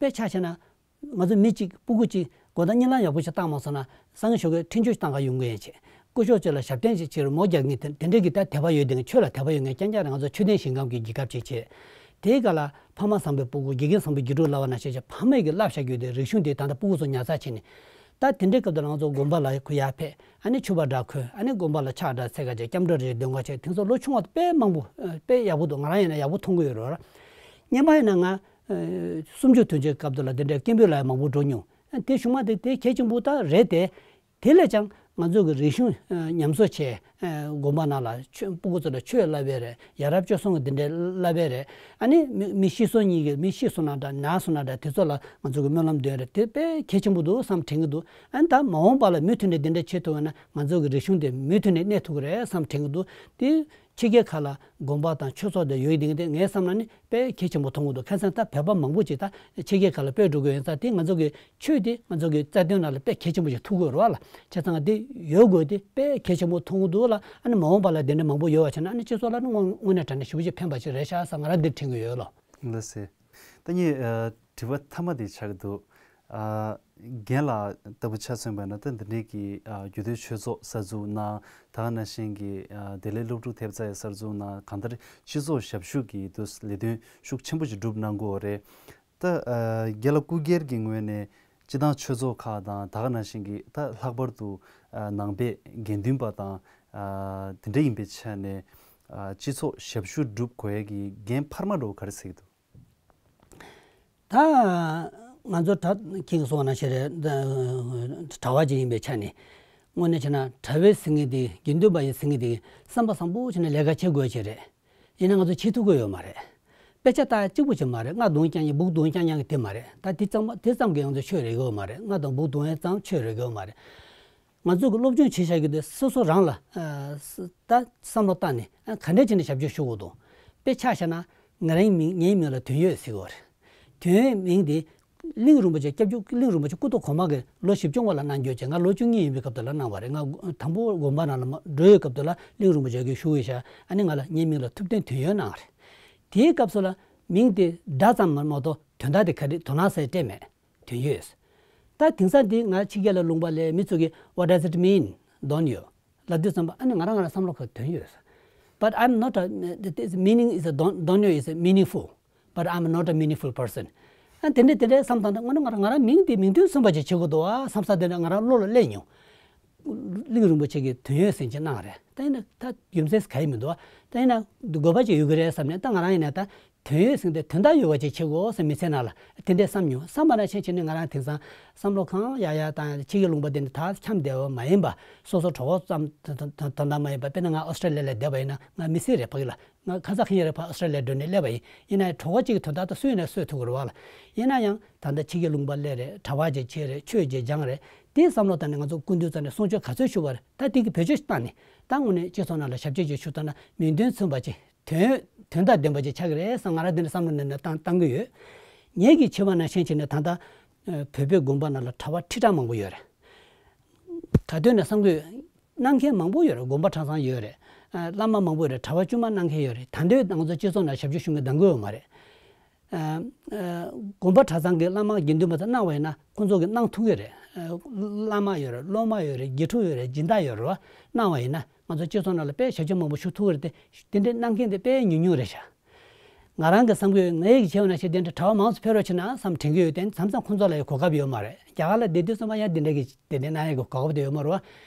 དཔེ་ཆ་བཞག་ན། ང་ཚོ་མི་གཅིག་སྤུ་གུ་གཅིག་དགོང་དག་གཉིད་ལམ་ཡག་པོ་ཞིག་བཏང་མ་སོང་ན་སང་ཞོགས་ཀས་འཕྲིན་བཅོལ་བཏང་ག་ཡོང་གི་ཡིན་བྱས། སྐུ་ཞབས་ཚོ་ལ་ཞབས་བརྟན་ཞིག་བྱེད་རོགས་མོ་རྒྱག་མཁན་དེ་དེ་འདྲས་ཀྱི་ད་དད་པ་ཡོད་དེ། ཆོས་ལ་དད་པ་ཡོད་མཁན་རྐྱང་རྐྱང་རེད། ང་ཚོ་ཆོས་ལྡན་ཞིང་ཁམས་ཀྱི་རྒྱལ་ཁབ་ཅིག་བྱས། དེའི་སྐབས་ལ་ཕ་མ་བཟང་པོའི་སྤུ་གུ། དགེ་རྒན་བཟང་པོའི་དགེ་ཕྲུག་ལབ་པ་ནང་བཞིན་བྱས། ཕ་མས་ཀྱི་བསླབ་བྱ་རྒྱུད་དེ་རིག་གཞུང་དེ་ད་ལྟ་སྤུ་གུ་ཚོ་ཉར་ཚགས་བྱས་ནས། ད་དེ་འདྲའི་སྐབས་དེ་ལ་ང་ཚོ་དགོན་པ་ལ་ཁོ་ཡར་ཕེབས། ཨ་ནི་ཕྱུ་པ་འདྲ་གོན། ཨ་ནི་དགོན་པ་ལ་ཕྱག་འདྲ་འཚལ་ག་བྱས། སྐྱབས་འགྲོ་རེ་འདོན་ག་བྱས། དེང་སང་ལོ་ཆུང་བ་དཔེ་མང་པོ་དཔེ་ཡག་པོ་འདུག་ང་རང་ཡིན་ན་ཡག་པོ་མཐོང་གི་ཡོད་རེད། སྔོན་མ་ཡིན་ན་ང་སུམ་ཅུ་དོན་གཅིག་སྐབས་དེ་ལ་དེ་འདྲའི་སྐད་འབོད་ལ་མང་པོ་འགྲོ་མྱོང་། དེ་གཞུག་མ་དེ་དེ་གལ་ཆེན་པོ་ད་རེད་དེ། དེ་ལས་ཀྱང་ང་ཚོ་གི་རིག་གཞུང་ཉམས་གསོ་བྱས། དགོན་པ་ནང་ལ་ཆོས་སྤུ་གུ་ཚོ་ལ་ཆོས་བསླབ་པ་རེད། ཡ་རབས་སྤྱོད་བཟང་གི་འདི་འདྲའི་བསླབ་པ་རེད། ཨ་ནི་མི་མི་ཤི་སོང་ཉིན་གྱི་མི་ཤི་སོང་ན་འདྲ། ན་སོང་ན་འདྲ། དེ་ཚོ་ལ་ང་ཚོ་གི་སྨོན་ལམ་འདོན་རེད། དེ་དཔེ་གལ་ཆེན་པོ་འདུག་བསམ་དྲན་གྱི་འདུག་ཨ་ནི་ད་མ་འོངས་པ་ལ་མུ་མཐུད་ནས་འདི་འདྲ་བྱེད་ཐུབ་པ་ན་ང་ཚོ་གི་རིག་གཞུང་དེ་མུ་མཐུད་ནས་གནས་ཐུབ་ཀྱི་རེད་བསམ་དྲན་གྱི་འདུག་དེ་ཕྱི་རྒྱལ་ཁག་ལ་དགོན་པ་དང་ཆོས་ཚོགས་དེ་ཡོད་དེ་དེ་ངས་བསམ་ན་ནི་དཔེ་གལ་ཆེན་པོ་མཐོང་གི་འདུག་ཁ་སང་ད་བོད་པ་མང་པོ་ཅིག་ད་ཕྱི་རྒྱལ་ཁག་ལ་སྤོས་འགྲོ་གི་ཡོད་ཙང་། དེ་ང་ཚོ་གི་ཆོས་དེ་ང་ཚོ་གི་རྩ་དོན་ནང་ལ་དཔེ་གལ་ཆེན་པོ་ཞིག་ཐུག་གི་ཡོད་རེད་བ་ལ། བྱས་ཙང་དེ་ཡོད་དགོས་དེ་དཔེ་གལ་ཆེན་པོ་མཐོང་གི་འདུག་ལ། ཨ་ནི་མ་འོངས་པ་ལ་དེ་འདྲ་མང་པོ་ཡོད་པ་བྱས་ན། ཨ་ནི་སྤྱི་ཚོགས་ལ་ནི་དངོས་དངོས་གནས་དྲང་གནས་ཞེ་པོ་ཅིག་ཕན་པ་ཞིག་རེད་ཤག་བསམ་ང་རང་འདིར་དྲན་གྱི་ཡོད་ལོ། ལགས་སེ། ད་ངས་ཨ་དྲི་བ་མཐའ་མ་དེ་ཆགས་ཀྱི་འདུག་ཨ་རྒན་ལགས་ལྟ་བུ་ཆ་མཚོན་པ་ན། ད་འདི་འདྲའི་གི་ཨ་རྒྱུད་སྟོད་ཆོས་ཚོགས་གསར་འཛུགས་གནང་། ད་ག་ནང་བཞིན་གྱི་ཨ་བདེ་ལེགས་སློབ་ཕྲུག་ཐེབས་རྩ་ཡང་གསར་འཛུགས་གནང་། གང་ལྟར་སྤྱི་ཚོགས་ཞབས་ཞུ་གི་དུ་ལས་དོན་ཤུགས་ཆེན་པོ་ཞིག་སྒྲུབ་གནང་གི་ཡོད་རེད། ད་ཨ་རྒན་ལགས་སྐུ་སྒེར་གྱི་ངོས་ནས་སྤྱི་བཏང་ཆོས་ཚོགས་ཁག་དང་། ད་ག་ནང་བཞིན་གྱི་ད་ལྷག་པར་དུ་ཨ་ནང་པའི་དགེ་འདུན་པ་དང་། ཨ་དེ་འདྲ་ཡིན་པའི་ཆ་ནས་ཨ་སྤྱི་ཚོགས་ཞབས་ཞུ་སྒྲུབ་དགོས་ཡ་གི་འགན་འཕར་མ་འདྲ་བོ་ག་རེ་འཚོལ་གྱི་འདུག་ད་ང་ཚོ་ད་ཁྱེད་ཀྱིས་གསུངས་པ་ནང་བཞིན་རེད། ད་གྲྭ་པ་ཅིག་ཡིན་པའི་ཆ་ནས། དངོས་གནས་བྱས་ན་གྲྭ་པའི་ཟེར་མཁན་དེ། དགེ་འདུན་པ་ཡི་ཟེར་མཁན་དེ་བསམ་པ་བཟང་པོ་བྱས་ནས་ལས་ཀ་བྱེད་དགོས་ཀྱི་རེད། ཡིན་ན་ང་ཚོ་བྱེད་ཐུབ་ཀྱི་ཡོད་མ་རེད། དཔེ་ཆ་ལྟ་ཡ་གཅིག་པུ་ཅིག་མ་རེད། རྔ་རྡུང་རྐྱང་རྐྱང་། སྦུག་རྡུང་རྐྱང་རྐྱང་གི་དེ་མ་རེད། ད་དེ་ཙམ་དེ་ཙམ་གྱིས་ང་ཚོ་ཆོས་རེག་གི་ཡོད་མ་རེད། རྔ་དང་སྦུག་རྡུང་ཡ་ཙམ་ཆོས་རེག་གི་ཡོད་མ་རེད། ང་ཚོ་གི་སློབ་སྦྱོང་བྱེད་བྱ་རྒྱུ་དེ་སོ་སོ་རང་ལ་ཨ་ད་བསམ་བློ་བཏང་ནས། ཨ་ག་འདྲས་བྱས་ནས་ཞབས་ཕྱི་ཞུ་དགོས་འདུག་དཔེ་ཆ་བཞག་ན་ང་རང་མིང་། ངའི་མིང་ལ་དོན་ཡོད་ཟེར་གྱི་ཡོད་རེད། དོན་ཡོད་མིང་དེ་གླིང་རིན་པོ་ཆེ། སྐྱབས་རྗེ་གླིང་རིན་པོ་ཆེ་སྐུ་ཐོག་གོང་མ་གི་ལོ་བཞི་བཅུ་སྔོན་ལ་གནང་རྒྱུ་བྱས། ང་ལོ་བཅུ་གཉིས་ཡིན་པའི་སྐབས་དེ་ལ་གནང་བ་རེད། ང་དང་པོ་དགོན་པ་ནང་ལ་མ་འགྲོ་བའི་སྐབས་དེ་ལ་གླིང་རིན་པོ་ཆེ་གིས་ཞུ་བཞག་ཨ་ནི་ང་ལ་ངའི་མིང་ལ་ཐུབ་བསྟན་དོན་ཡོད་གནང་བ་རེད། དེའི་སྐབས་སུ་ལ་མིང་དེ་སྒྲ་ཙམ་མ་གཏོགས་དོན་དག་དེ་ག་རེ། དོ་སྣང་ཟེར་སྤྲད་མེད། དོན་ཡོད། ད་དེང་སང་དེ་ང་ཕྱི་རྒྱལ་ལ་ལུང་པ་སླེབས། མི་ཚོ་གིས་What does it mean, don't you? ལབ་དུས་ཙམ་པ། ཨ་ནི་ང་རང་ང་རང་བསམ་བློ་ཁ་དོན་ཡོད། But I'm not a, this meaning is a, don't, don't you is a meaningful, but I'm not a meaningful person. ཨ་དེ་འདྲ་དེ་འདྲ་བསམ་བཏང་དུས། ང་ནི་ང་རང་ང་རང་མིང་དེ་མིང་དོན་མཚུངས་པ་ཅིག་བྱེད་དགོས་འདུག་ཨ་བསམ་ས་དེ་འདྲ་ང་རང་བློ་ལ་སླེབས་མྱོང་། གླིང་རིན་པོ་ཆེ་གིས་དོན་ཡོད་ཟེར་ཅིག་གནང་རེད། ད་ཡིན་ན་ད་རྒྱུ་མཚན་ག་ཡེ་མི་འདུག་ཨ། ད་ཡིན་ན་དགོས་པ་ཅིག་ཡོད་ཀྱི་རེད་བསམ་ནས། ད་ང་རང་ཡིན་ན་ད་དོན་ཡོད་ཟེར་དེ་དོན་དག་ཡོད་པ་ཅིག་བྱེད་དགོས་ཟེར་མི་ཚེ་ནང་ལ་དེ་འདྲས་བསམ་མྱོང་། བསམ་པ་ནང་བཞིན་བྱས་ནས་ང་རང་དེང་སང་བསམ་བློ་གང་ཡག་ཡག་བཏང་། ཕྱི་རྒྱལ་ལུང་པ་དེ་འདྲ་ད་འཁྱམས་བསྡད་པ་མ་ཡིན་པ། སོ་སོ་གྲོགས་པོ་ཙམ་དོན་དག་མ་ཡིན་པ། དཔེར་ན་ང་ཨོ་སི་ཀྲི་ལི་ཡ་ལ་བསྡད་པ་ཡིན་ན། ང་མི་སེར་རེད། ཕ་གི་ལ། ང་ཁ་ས་ཁེ་ཉེ་རེད། ཕར་ཨོ་སི་ཀྲི་ལི་ཡ་འགྲོ་ནས་སླེབས་པ་ཡིན། ཡིན་ན་ཡང་གྲོགས་པོ་གཅིག་གི་དོན་དག་ད་སུ་ཡིན་ན་གསོས་ཐུབ་ཀྱི་རེད་བ་ལ། ཡིན་ན་ཡང་ད་ལྟ་ཕྱི་རྒྱལ་ལུང་པ་སླེབས་རེད། གྲྭ་པ་ཅིག་བྱས་རེད། ཆོས་ཅིག་སྦྱངས་རེད། དེའི་བསམ་བློ་བཏང་ནས་ང་ཚོ་སྐུ་མདུན་རྩ་ནས་གསུང་ཆོས་ག་ཚོད་ཞུ་བ་རེད། ད་དེ་གི་བེད་སྤྱོད་བཏང་ནས་ད་དངོས་གནས་སྤྱི་ཚོགས་ནང་ལ་ཞབས་ཕྱི་ཅིག་ཞུ་ཐུབ་ན་མིང་དོན་མཚུངས་པ་ཅིག་དོན་དོན་དང་ལྡན་པ་ཅིག་ཆགས་ཀྱི་རེད་བསམ། ང་རང་འདི་འདྲ་བསམ་བློ་ནན་ནན་བཏང་བཏང་གི་ཡོད། ངེད་ཀྱིས་བྱས་པ་ནང་བཞིན་བྱས་ནས་ད་ལྟ་བོད་པའི་དགོན་པ་ནང་ལ་གྲྭ་པ་ཁྲི་ཕྲག་མང་པོ་ཡོད་རེད། ག་དུས་ནས་བསམ་གྱི་ཡོད། གནང་མཁན་མང་པོ་ཡོད་རེད། དགོན་པ་གྲྭ་ཚང་ཡོད་རེད། ཨ་བླ་མ་མང་པོ་ཡོད་རེད། གྲྭ་པ་དཀྱུས་མ་གནང་མཁན་ཡོད་རེད། ད་དུང་ང་ཚོ་སྤྱི་ཚོགས་ནང་ཞབས་ཕྱི་ཞུ་མཁན་འདང་གི་ཡོད་མ་རེད། ཨ་ཨ་དགོན་པ་གྲྭ་ཚང་གི་བླ་མ་དགེ་འདུན་པ་ཚོ་གནང་བ་ཡིན་ན་ཁོང་ཚོ་གིས་གནང་ཐུབ་ཀྱི་རེད། ཨ་བླ་མ་ཡོད་རེད། སློབ་མ་ཡོད་རེད། དགེ་ཕྲུག་ཡོད་རེད། སྦྱིན་བདག་ཡོད་རེད་བ། གནང་བ་ཡིན་ན་ང་ཚོ་སྤྱི་ཚོགས་ནང་ལ་དཔེ་ཞབས་ཕྱི་མང་པོ་ཞུ་ཐུབ་ཀྱི་རེད་དེ། དེ་འདྲའི་གནང་མཁན་དེ་དཔེ་ཉུང་ཉུང་རེད་ཤག་ང་རང་གི་བསམ་གྱི་ཡོད། ངའི་གི་བྱས་པ་ནང་བཞིན་དེ་འདྲ་གྲྭ་པ་མང་ཙམ་ཕེབས་རོགས་བྱེད་ན་བསམ་དྲན་གྱི་ཡོད། དེ་མཚམས་མཚམས་ཁོང་ཚོ་ལ་ཡང་གོ་སྐབས་ཡོད་མ་རེད། རྒྱ་གར་ལ་བསྡད་དུས་ཙམ་པ་ཡང་དེ་འདྲ་གི་དེ་འདྲའི་གནང་ཡས་ཀྱི་གོ་སྐབས་དེ་ཡོད་མ་རེད་བ།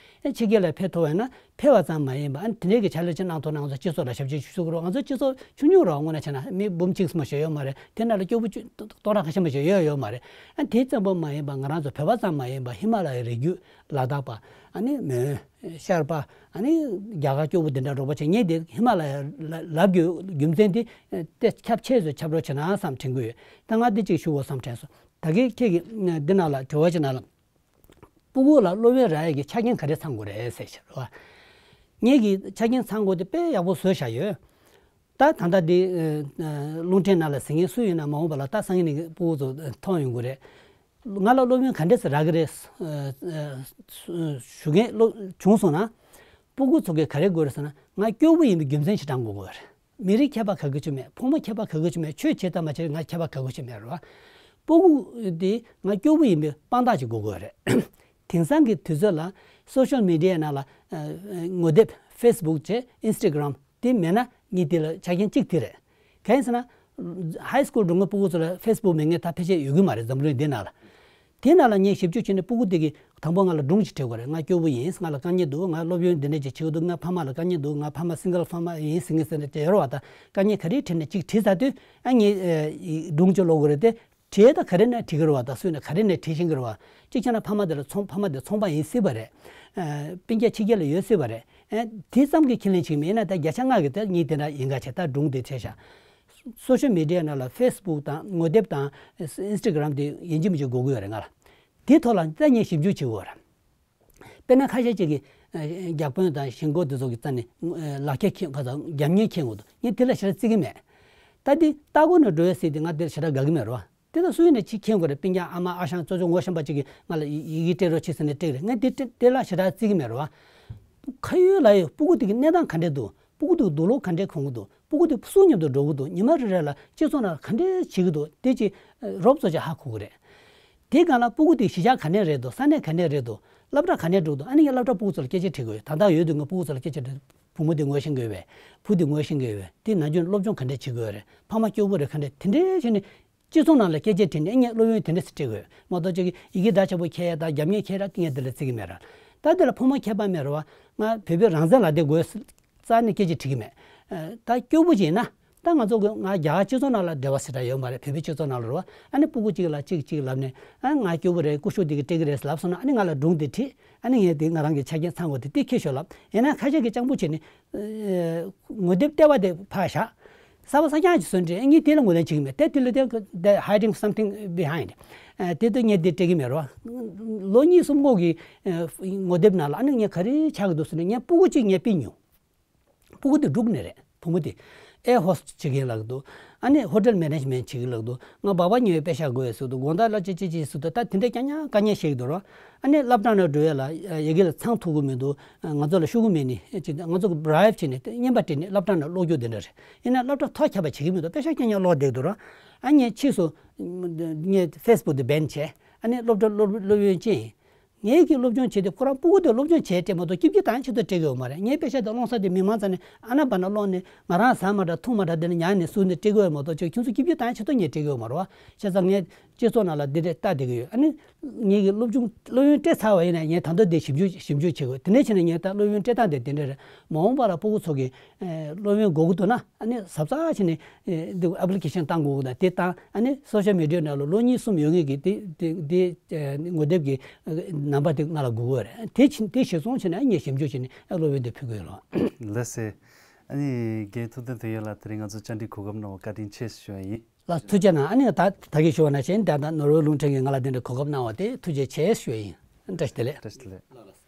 ཨ་ཕྱི་རྒྱལ་ལ་ཕེབས་ཐུབ་པ་ཡིན་ན། ཕེབས་པ་ཙམ་མ་ཡིན་པ། ཨ་དེ་འདྲའི་གི་ཕྱག་ལས་ཅིག་གནང་ཐུབ་ན་ང་ཚོ་སྤྱི་ཚོགས་ལ་ཞབས་ཕྱི་ཞུ་གི་རེད། ང་ཚོ་སྤྱི་ཚོགས་ཆུང་ཆུང་རེད་བ། དངོས་གནས་བྱས་ན་མི་འབུམ་གཅིག་ཙམ་ཞིག་ཡོད་མ་རེད། དེ་ནང་ལ་སྐྱོ་པོ་བཅུ་སྟོང་ཕྲག་ཁ་ཤས་མ་ཞིག་ཡོད་ཡོད་མ་རེད། ཨ་དེ་ཙམ་པ་མ་ཡིན་པ། ང་རང་ཚོ་བོད་པ་ཙམ་མ་ཡིན་པ། ཧི་མ་ལ་ཡའི་རི་རྒྱུད་ལ་དྭགས་པ། ཨ་ནི་མོན། ཤར་པ། ཨ་ནི་རྒྱ་གར་སྐྱོ་པོ་འདི་འདྲ་རོགས་པ་བྱེད་མཁན་དེ་ཧི་མ་ལ་ཡ་ལ་ལབ་རྒྱུ་རྒྱུ་མཚན་དེ་དེ་ཁྱབ་ཆེ་ཙམ་ཁྱབ་རོགས་བྱེད་ན་བསམ་དྲན་གྱི་ཡོད། ད་ང་འདི་གཅིག་ཞུ་དགོས་བསམ་དྲན་སོང་། ད་གིན་ཁྱེད་ཀྱིས་འདི་ནང་ལ་དྲི་བ་ཅིག་ནང་ལ། སྤུ་གུ་ལ་སློབ་ཡོན་རག་ཡས་ཀྱི་ཆ་རྐྱེན་ག་རེ་ཚང་དགོས་རེད་ཟེར་བཤད་རོགས། ངེད་ཀྱིས་ཆ་རྐྱེན་ཚང་དགོས་དེ་དཔེ་ཡག་པོ་བཟོས་བཞག་ཡོད། ད་ད་ལྟ་འདི་ཨ་ཨ་རླུང་འཕྲིན་ནང་ལ་གཟིགས་མཁན་སུ་ཡིན་ན་མ་འོངས་པ་ལ་ད་སང་ཉིན་ནས་སྤུ་གུ་ཚོ་མཐོང་ཡོང་གི་རེད། ང་ལ་སློབ་ཡོན་ག་འདྲས་སེ་རག་གི་རེད་ཨ་ཨ་ཞུ་མཁན་སློབ་བྱུང་སོང་ན། སྤུ་གུ་ཚོ་གིས་ག་རེ་དགོས་རེད་ཟེར་ན། ང་སྐྱོ་པོ་ཡིན་པའི་རྒྱུ་མཚན་ཞིག་དྲང་དགོས་ཀྱི་རེད། མི་རིགས་ཁྱད་པར་ག་གི་ཅིག་མེད། ཕོ་མོ་ཁྱད་པར་ག་གི་ཅིག་མེད། ཆོས་བྱེད་དང་མ་བྱེད་ང་ཁྱད་པར་ག་གི་ཅིག་མེད་རེད་བ། སྤུ་གུ་དེ་ང་སྐྱོ་པོ་ཡིན་པའི་དཔང་རྟགས་ཅིག་དགོས་ཀྱི་ཡོད་རེད། དེང་སང་གི་དུས་ཚོད་ལ་སོ་ཤལ་མི་ཌི་ཡའི་ནང་ལ་ཨ་ཨ་ངོ་དེབ་ཕེ་སི་བུག་བྱས་ཨིན་སི་ཊ་གྷི་རམ་དེ་མེད་ན་ངས་དེ་ལ་ཆ་རྐྱེན་གཅིག་དེ་རེད། གང་ཡིན་ཟེར་ན། ཧའི་སི་ཀུལ་འགྲོ་མཁན་སྤུ་གུ་ཚོ་ལ་ཕེ་སི་བུག་མེད་མཁན་ད་ཕལ་ཆེར་ཡོད་ཀྱི་མ་རེད་འཛམ་གླིང་འདི་ནང་ལ། དེ་ནང་ལ་ངས་ཞིབ་འཇུག་བྱས་ནས་སྤུ་གུ་དེ་གིས་དང་པོ་ང་ལ་སྒྲུང་ཅིག་བྲིས་དགོས་རེད། ང་སྐྱོ་པོ་ཡིན། ང་ལ་དཀའ་ངལ་འདུག་ང་སློབ་ཡོན་འདི་འདྲ་ཅིག་བྱེད་ཀྱི་འདུག་ང་ཕ་མ་ལ་དཀའ་ངལ་འདུག་ང་ཕ་མ་སིང་གལ་ཕ་མ་ཡིན་ཟེར་མཁན་ཟེར་ནས་དེ་ཡོད་རེད་བ། ད་དཀའ་ངལ་ག་རེ་འཕྲད་ནས་ཅིག་བྲིས་ཚར་དུས་ཨ་ངས་ཨ་སྒྲུང་ཅིག་ཀློག་དགོས་རེད་དེ། བྲིས་ད་ག་རེ་ནས་བྲིས་ཀྱི་རེད་བ། ད་སུས་ནས་ག་རེ་ནས་བྲིས་ཤེས་ཀྱི་རེད་བ། གཅིག་བྱས་ན་ཕ་མ་དེ་ལ་ཚོང་ཕ་མ་དེ་ཚོང་པ་ཡིན་སྲིད་པ་རེད། ཨ་སྤུན་ཀྱག་ཕྱི་རྒྱལ་ལ་ཡོད་སྲིད་པ་རེད། ཨ་དེ་ཙམ་གྱི་ཁས་ལེན་བྱེད་ཀྱི་མེད་ན་ད་བརྒྱ་ཆ་ལྔ་གི་དེ་ངས་དེ་འདྲ་ཡིན་ག་བྱས་ད་སྒྲུང་དེ་བྲིས་བཞག་སོ་ཤལ་མི་ཌི་ཡ་ནང་ལ་ཕེ་སི་བུག་དང་ངོ་དེབ་དང་ཨིན་སི་ཊ་གྷི་རམ་དེ་ཡིན་གཅིག་མིན་གཅིག་དགོས་ཀྱི་ཡོད་རེད་ང་ལ། དེའི་ཐོག་ལ་ད་ངས་ཞིབ་འཇུག་བྱེད་དགོས་རེད། དཔེར་ན་ཁ་ཤས་ཅིག་གིས་ཨ་བརྒྱ་དཔོན་དང་ཞེན་ཁོག་དེ་ཚོ་གི་རྩ་ནས་ཨ་ལག་ཁྱེར་འཁྱེར་ག་ཚོད་རྒྱབ་གཉེར་འཁྱེར་དགོས་འདུག་ངས་དེ་ལ་ཞེ་དྲག་བརྩི་གི་མེད། ད་དེ་ལྟ་སྐོར་ནས་འགྲོ་ཡ་ཟེར་དེ་ང་དེར་ཞེ་དྲག་དགའ་གི་མེད་རོ། དེ་ལ་སུ་ཡིན་ནས་ཅིག་མཁྱེན་དགོས་རེད། སྤུན་ཀྱག་ཨ་མ་ཨ་ཞང་གཙོ་ཆེ་ངོ་ཤེས་པ་ཅིག་གིས་ང་ལ་ཡི་ཡི་གེ་སྤྲད་རོགས་བྱེད་ཟེར་ནས་སྤྲད་ཀྱི་རེད། ངས་དེ་སྤྲད་དེ་ལ་ཞེ་དྲག་བརྩི་གི་མེད་རེད་བ། ཁ་ཡོད་ལག་ཡོད་སྤུ་གུ་དེ་གི་གནས་སྟངས་ག་འདྲས་འདུག་སྤུ་གུ་དེ་གི་དུག་ལོག་ག་འདྲས་གོན་གི་འདུག་སྤུ་གུ་དེ་ཕུ་སུ་མཉམ་དུ་འགྲོ་གི་འདུག་ཉི་མ་རེ་རེ་ལ་སྤྱི་ཚོགས་ནང་ག་འདྲས་བྱེད་ཀྱི་འདུག་དེ་ཅིག་རོབ་ཙམ་ཅིག་ཧ་གོ་གི་རེད། དེའི་སྒང་ལ་སྤུ་གུ་དེ་གཞིས་ཆགས་ག་ནས་རེད་འདུག་ས་གནས་ག་ནས་རེད་འདུག་སློབ་གྲྭ་ག་ནས་འགྲོ་གི་འདུག་ཨ་ནི་ངས་སློབ་གྲྭ་སྤུ་གུ་ཚོ་ལ་སྐད་ཆ་དྲི་གི་ཡོད། ད་ལྟ་ཡོད་དུས་ངས་སྤུ་གུ་ཚོ་ལ་སྐད་ཆ་དྲི། བུ་མོ་དེ་ངོ་ཤེས་ཀྱི་ཡོད་པས། བུ་དེ་ངོ་ཤེས་ཀྱི་ཡོད་པས། དེ་ནམ་རྒྱུན་སློབ་སྦྱོང་ག་འདྲས་བྱེད་ཀྱི་ཡོད་རེད། ཕ་མ་སྐྱོ་པོ་རེད་ག་འདྲས་དེ་འདྲས་བྱས་ནས། སྤྱི་ཚོགས་ནང་ལ་སྐད་ཆ་དྲིས་ནས་ངས་སློབ་ཡོན་དེ་འདྲ་ཞིག་སྤྲད་དགོས་མ་གཏོགས་ཅིག་ཡི་གེ་འདྲ་ཆགས་པོ་འཁྱེར་ཡ་དང་རྒྱབ་གཉེར་འཁྱེར་ཡ་དེ་ངས་དེ་ལ་བརྩི་གི་མེད་ར། ད་དེ་ལ་ཕོ་མོ་ཁྱད་པར་མེད་ར་བ། ང་བོད་པའི་རང་བཙན་ལ་དེ་དགོས་རྩ་ནས་སྐད་ཆ་དྲི་གི་མེད། ད་སྐྱོ་པོ་ཅིག་ཡིན་ན་ད་ང་ཚོ་གི་ང་རྒྱ་གར་སྤྱི་ཚོགས་ནང་ལ་འབྲེལ་བ་ཞེ་དྲག་ཡོད་མ་རེད། བོད་པའི་སྤྱི་ཚོགས་ནང་ལ་ར་བ། ཨ་ནི་སྤུ་གུ་གཅིག་ལ་གཅིག་གཅིག་ལབ་ནས་ཨ་ང་སྐྱོ་པོ་རེད་སྐུ་ཞབས་དེ་གི་སྤྲད་གི་རེད་ལབ་སོང་ན་ཨ་ནི་ང་ལ་སྒྲུང་དེ་བྲིས། ཨ་ནི་ངས་དེ་ང་རང་གི་ཆ་རྐྱེན་ཚང་དགོས་དེ་དེ་ཁྱེར་ཤོག་ལབ། ཡིན་ན་ཁ་ཤས་ཀྱིས་སྤྱང་པོ་བྱས་ནས་ཨ་ངོ་དེབ་ལྟེ་བ་དེ་ཕར་བཞག་གསར་པ་གསར་རྐྱང་ཅིག་བཟོས་འདྲ་ངས་དེ་ལ་ངོས་ལེན་བྱེད་ཀྱི་མེད། དེ་དེ་ལ་དེ་they hiding something behind། ཨ་དེ་དུས་ངས་དེ་སྤྲད་ཀྱི་མེད་རོ། ལོ་གཉིས་གསུམ་གོང་གི་ཨ་ངོ་དེབ་ནང་ལ་ཨ་ནི་ངས་ག་རེ་ཆགས་ཀྱི་འདུག་ཟེར་ནས་ངས་སྤུ་གུ་གཅིག་ངས་ཕུད་མྱོང་། སྤུ་གུ་དེ་འབྲུག་ནས་རེད། བུ་མོ་དེ་ཨེ་ཧོ་སི་ཊི་བྱེད་མཁན་ལབ་ཀྱི་འདུག་ཨ་ནི་ཧོ་ཊེལ་མེ་ནེ་ཇི་མེན་ཊི་བྱེད་ཀྱི་ལབ་ཀྱི་འདུག་ང་སྦག་སྦག་ཉོ་བའི་པེ་ཤ་དགོས་ཟེར་གྱི་འདུག་དགོང་དག་ལ་ཅི་ཅི་ཅི་ཟེར་གྱི་འདུག་ད་དེ་འདྲས་རྐྱང་རྐྱང་དཀའ་ངལ་བཤད་ཀྱི་འདུག་རོ། ཨ་ནི་སློབ་གྲྭ་ནང་འགྲོ་ཡ་ལ་ཡི་གེ་ལ་ཚང་ཐུབ་ཀྱི་མི་འདུག་ང་ཚོ་ལ་ཤོག་གུ་མེད་ནི་ཅི་ང་ཚོ་གི་བྷ་རའི་བྷི་བྱས་ནས་རྔན་པ་སྤྲད་ནས་སློབ་གྲྭ་ནང་སློག་རྒྱུ་དེ་འདྲ་རེད། ཡིན་ན་སློབ་གྲྭ་ཐོག་ཁྱབ་པ་བྱེད་ཀྱི་མི་འདུག་པེ་ཤ་རྐྱང་རྐྱང་སློག་བསྡད་ཀྱི་འདུག་རོ། ཨ་ངས་ཕྱིས་སུ་ངས་ཕེ་སི་བུག་དེ་བྷེན་བྱས། ཨ་ནི་སློབ་གྲྭ་སློབ་སློབ་ཡོན་ཅི་ཡིན། ངེད་ཀྱིས་སློབ་སྦྱོང་བྱས་ཏེ་ཁོ་རང་སྤུ་གུ་དེ་སློབ་སྦྱོང་བྱས་སྤྲད་མ་གཏོགས་སྐྱིད་སྐྱིད་དང་ཆེད་དུ་སྤྲད་ཀྱི་ཡོད་མ་རེད། ངའི་པེ་ཤ་དེ་སློང་ས་དེ་མི་མང་རྩ་ནས་ཨ་ན་བ་ན་སློང་ནས་ང་རང་ཟ་མ་འདྲ་འཐུང་མ་འདྲ་དེ་ནས་ཉར་ནས་བཟོས་ནས་སྤྲད་ཀྱི་ཡོད་མ་གཏོགས་ཅིག་ཁྱོད་ཚོ་སྐྱིད་སྐྱིད་དང་ཆེད་དུ་ངས་སྤྲད་ཀྱི་ཡོད་མ་རེད་བ། བྱས་ཙང་ངས་སྤྱི་ཚོགས་ནང་ལ་འདི་འདྲས་ལྟ་བསྡད་ཀྱི་ཡོད། ཨ་ནི་ངེད་ཀྱིས་སློབ་སྦྱོང་སློབ་ཡོན་སྤྲད་ཚར་བ་ཡིན་ན་ངས་ད་དུང་དེ་ཞིབ་འཇུག་ཞིབ་འཇུག་བྱེད་དགོས། དེ་འདྲས་བྱས་ན་ངས་ད་སློབ་ཡོན་སྤྲད་སྟངས་དེ་དེ་འདྲས་རེད། མ་འོངས་པ་ལ་སྤུ་གུ་ཚོ་གིས་སློབ་ཡོན་དགོས་ཀྱི་འདུག་ན་ཨ་ནི་གཟབ་གཟབ་བྱས་ནས་འདི་ཨེབ་ལི་ཀེ་ཤན་བཏང་དགོས་ཀྱི་འདུག་དེ་བཏང་ཨ་ནི་སོ་ཤལ་མི་ཌི་ཡ་ནང་ལ་ལོ་གཉིས་གསུམ་ཡོད་མཁན་གྱི་དེ་དེ་དེ་ངོ་དེབ་ཀྱི་ནམ་པར་དེ་ང་ལ་དགོས་ཀྱི་རེད། དེ་ཕྱིན་དེ་གཞིར་བཟུང་བྱས་ནས་ངས་ཞིབ་འཇུག་བྱས་ནས་སློབ་ཡོན་དེ་ཕུལ་དགོས་ལགས། ལགས་སེ། ཨ་ནི་རྒན་ཐུབ་བསྟན་དོན་ཡོད་ལགས་དེ་རིང་ང་ཚོ་བཅར་འདྲིའི་གོ་སྐབས་གནང་བར་བཀའ་དྲིན་ཆེ་ཞུ་བ་ཡིན། ལགས་ཐུགས་རྗེ་གནང་། ཨ་ནི་ད་ད་གིན་ཞུ་བ་ནང་བཞིན་ད་ལྟ་ནོར་ཝེ་རླུང་འཕྲིན་གྱིས་ང་ལ་དེ་འདྲའི་གོ་སྐབས་གནང་བ་དེ་ཐུགས་རྗེ་ཆེ་ཞུ་བ་ཡིན། བཀྲ་ཤིས་བདེ་ལེགས། བཀྲ་ཤིས་བདེ་ལེགས།